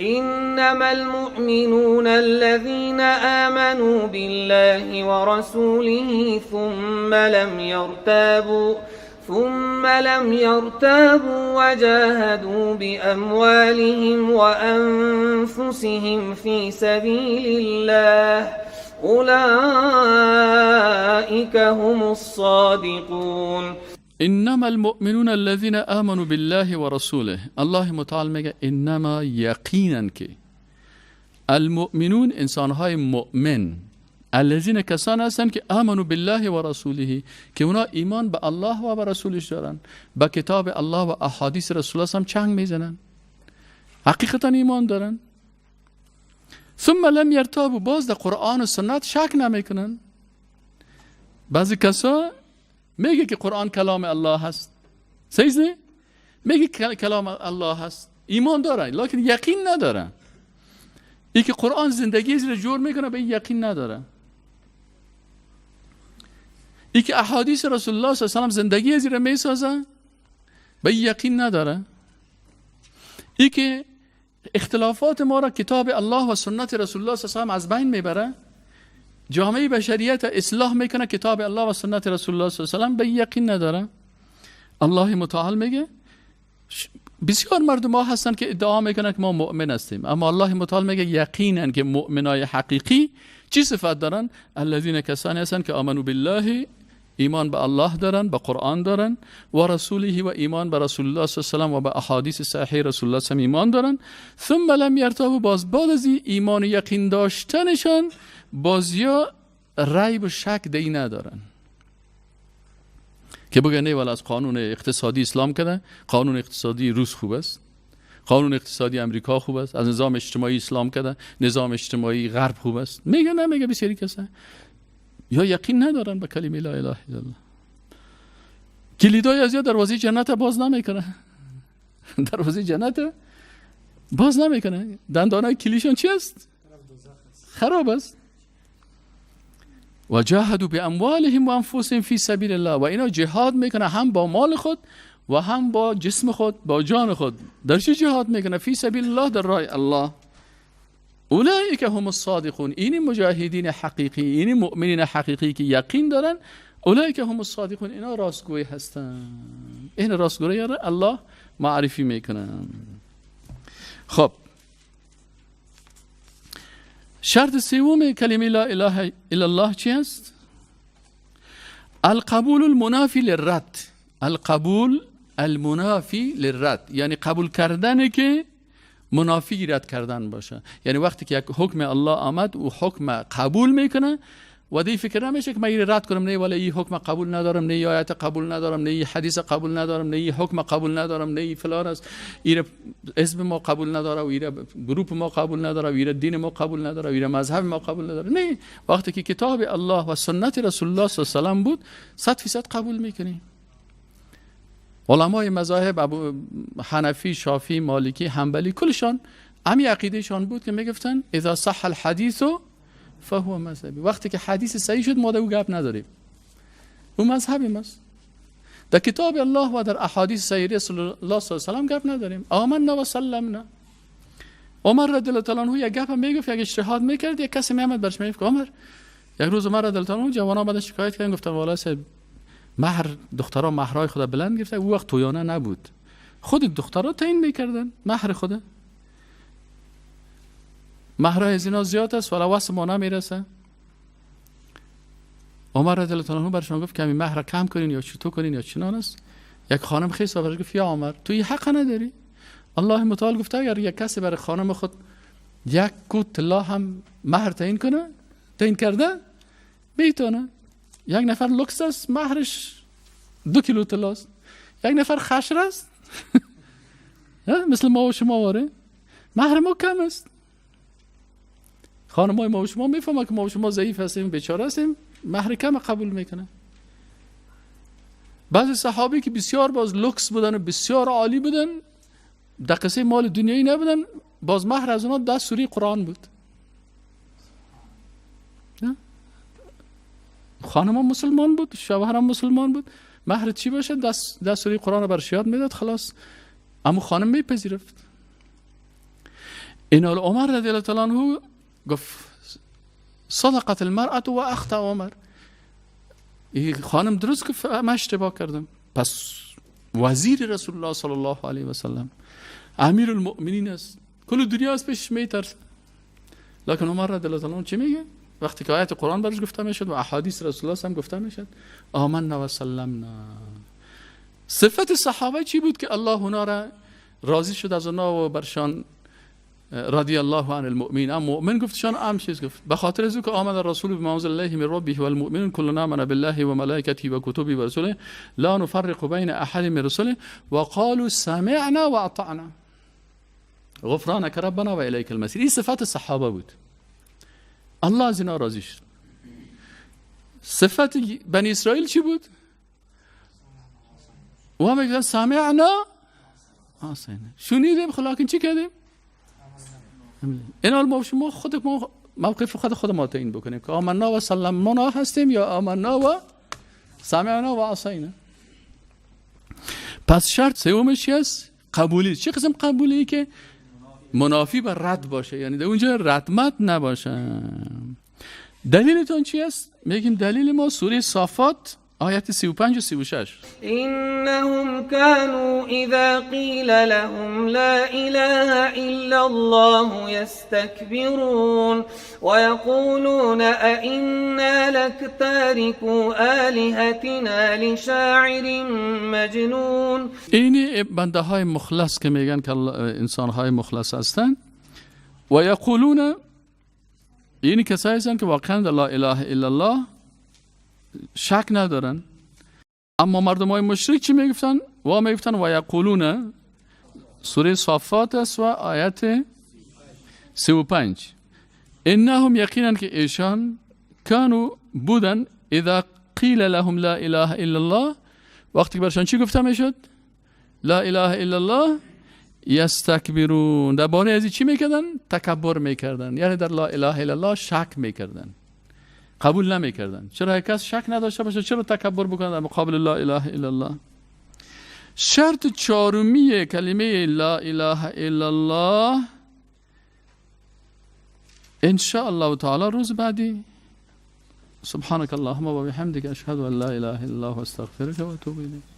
انما المؤمنون الذين آمنوا بالله ورسوله ثم لم يرتابوا وجاهدوا بأموالهم وأنفسهم في سبيل الله أولئك هم الصادقون. انما المؤمنون الذين آمنوا بالله ورسوله. الله متعال میگه انما، یقینا که المؤمنون انسانهای مؤمن، الذین کسان هستند که آمنوا بالله و رسوله، که اونا ایمان به الله و به رسولش دارن، به کتاب الله و احادیث رسول الله هم چنگ میزنن، حقیقتا ایمان دارن. ثم لم یرتابوا، باز در قرآن و سنت شک نمیکنن. بعضی کسا میگه که قرآن کلام الله هست، صحیح نه؟ میگه کلام الله هست، ایمان دارن، لکن یقین ندارن. ای که قرآن زندگی زیر جور میکنه به یقین نداره. ای که احادیث رسول الله صلی الله علیه و سلم زندگی زیر میسازه به یقین نداره. ای که اختلافات ما را کتاب الله و سنت رسول الله صلی الله علیه و سلم از بین میبره، جامعه بشریت اصلاح میکنه کتاب الله و سنت رسول الله صلی الله علیه و سلم، به یقین نداره. الله متعال میگه بسیار مردم ها هستن که ادعا میکنن که ما مؤمن هستیم، اما الله متعال میگه یقینا که مؤمنای حقیقی چی صفت دارن؟ الذین کسانی هستن که آمنوا بالله، ایمان به الله دارن، به قرآن دارن، و رسوله و ایمان به رسول الله صلی الله علیه و سلم و به احادیث صحیح رسول الله صلی الله علیه و ایمان دارن. ثم لم یرتابوا، باز بعد از ایمان و یقین داشتنشان باز یا ریب و شک دی ندارن که بگه نه والا از قانون اقتصادی اسلام کده، قانون اقتصادی روس خوب است، قانون اقتصادی امریکا خوب است، از نظام اجتماعی اسلام کده، نظام اجتماعی غرب خوب است. میگه نه، میگه بسیاری کسا یا یقین ندارن به کلمه لا اله الا الله. کلیدای از یا دروازه جنت باز نمیکنه، دروازه جنت باز نمیکنه. دندانای کلیشان چی است؟ خراب است. و جاهدوا باموالهم و انفسهم فی سبیل الله، و اینا جهاد میکنه هم با مال خود و هم با جسم خود، با جان خود. در چی جهاد میکنه؟ فی سبیل الله، در راه الله. اولئک هم الصادقون، این مجاهدین حقیقی، این مؤمنین حقیقی که یقین دارن، اولئک هم الصادقون، اینا راستگوی هستن. این راستگویی را الله معرفی میکنه. خب شرط سوم کلمه لا اله الا الله چی است؟ القبول المنافی للرد. القبول المنافی للرد یعنی قبول کردن که منافی رد کردن باشه. یعنی وقتی که یک حکم الله آمد او حکم قبول میکنه و دی فکر نمیشه که من این رد کنم، نه ولی این حکم قبول ندارم، نه این آیت قبول ندارم، نه این حدیث قبول ندارم، نه این حکم قبول ندارم، نه این فلان است، این حزب ما قبول نداره و این گروپ ما قبول نداره و این دین ما قبول نداره و این مذهب ما قبول نداره. نه، وقتی که کتاب الله و سنت رسول الله صلی الله علیه و سلم بود 100% قبول میکنی. علمای مذاهب ابو حنفی، شافعی، مالکی، حنبلی کلشان همی عقیدهشان بود که میگفتن اذا صح الحدیث فهو مذهبی. وقتی که حدیث صحیح شد ما در او گپ نداریم، او مذهبی ماست. در کتاب الله و در احادیث صحیح رسول الله صلی الله علیه و سلم گپ نداریم. آمنا و سلمنا. عمر رضی الله تعالی عنه یک گپ میگفت، یک اجتهاد میکرد، یک کسی میامد برش میگفت عمر، یک روز عمر رضی الله تعالی عنه جوان آمدن شکایت کردن، گفتن والا صاحب مهر دخترها مهرهای خدا بلند گرفته. او وقت تویانه نبود، خود دخترها تعیین میکردن مهر خدا، مهرهای از اینا زیاد است ولی واسه ما نمیرسه. عمر رضی الله تعالی عنه برشان گفت کمی مهر کم کنین یا چطور کنین یا چنان است. یک خانم خیلی برش گفت یا عمر تو این حق نداری. الله متعال گفته اگر یک کسی برای خانم خود یک کوت طلا هم مهر تعیین کنه، تعیین کرده میتونه. یک نفر لوکس است مهرش 2 کیلو طلا است، یک نفر خشر است مثل ما و شما واره مهر ما کم است. خانمای ما و شما میفهمه که ما و شما ضعیف هستیم، بیچاره هستیم، مهر کم قبول میکنه. بعضی صحابی که بسیار باز لوکس بودن و بسیار عالی بودن، در قصه مال دنیایی نبودن، باز مهر از اونا 10 سوره قرآن بود. خانم مسلمان بود، شوهرم مسلمان بود، مهر چی باشه؟ 10 سوره قرآن رو برش یاد میداد، خلاص. اما خانم میپذیرفت. این عمر رضی الله تعالی عنه گفت صدقت المرأة و اخطأ عمر، این خانم درست گفت، من اشتباه کردم. پس وزیر رسول الله صلی الله علیه و سلم، امیر المؤمنین است، کل دنیا از پیشش میترسه. لکن عمر رضی الله عنه چی میگه؟ وقتی که آیت قرآن برش گفته میشد و احادیث رسول الله هم گفته میشد، آمنا و سلمنا. صفت صحابه چی بود که الله اونا را راضی شد از اونا و برشان رضی الله عن المؤمنین، ام مؤمن گفتشان ام چیز گفت، به خاطر از که آمد الرسول بما انزل الیه من ربه والمؤمنون كلنا آمن بالله و ملائکته و کتبه و رسله لا نفرق بین احد من رسله وقالوا سمعنا واطعنا غفرانک ربنا و الیک المصیر. این صفت صحابه بود، الله از اینا راضی شد. صفت بنی اسرائیل چی بود؟ و هم میگن سمعنا عصینا، شنیدیم خلاکن چی کردیم؟ این ما شما خود ما موقف خود ما تعیین بکنیم که آمنا و سلمنا هستیم یا آمنا و سمعنا و عصینا. پس شرط سومش چی است؟ قبولی. چه قسم قبولی؟ که منافی بر رد باشه، یعنی در اونجا ردمت نباشه. دلیلتون چی است؟ میگیم دلیل ما سوره صافات آیت 35 و 36. انهم كانوا اذا قیل لهم لا اله الا الله يستكبرون ويقولون ائنا لتاركو آلهتنا لشاعر مجنون. این بنده های مخلص که میگن که انسان های مخلص هستند، و یقولون، این کسایی هستند که واقعا لا اله الا الله شک ندارن. اما مردم های مشرک چی میگفتن؟ و میگفتن و یقولون، سوره صافات است و آیت 35. انهم یقینا که ایشان کانو بودن اذا قیل لهم لا اله الا الله، وقتی برشان چی گفته میشد؟ لا اله الا الله یستکبرون. درباره از چی میکردن؟ تکبر میکردن، یعنی در لا اله الا الله شک میکردن، قبول نمیکردن. چرا کس شک نداشته باشه چرا تکبر بکنه در مقابل لا اله الا الله؟ شرط چهارمی کلمه لا اله الا الله ان شاء الله تعالی روز بعدی. سبحانك اللهم و بحمدك اشهد ان لا اله الا الله واستغفرك و اتوب الیک.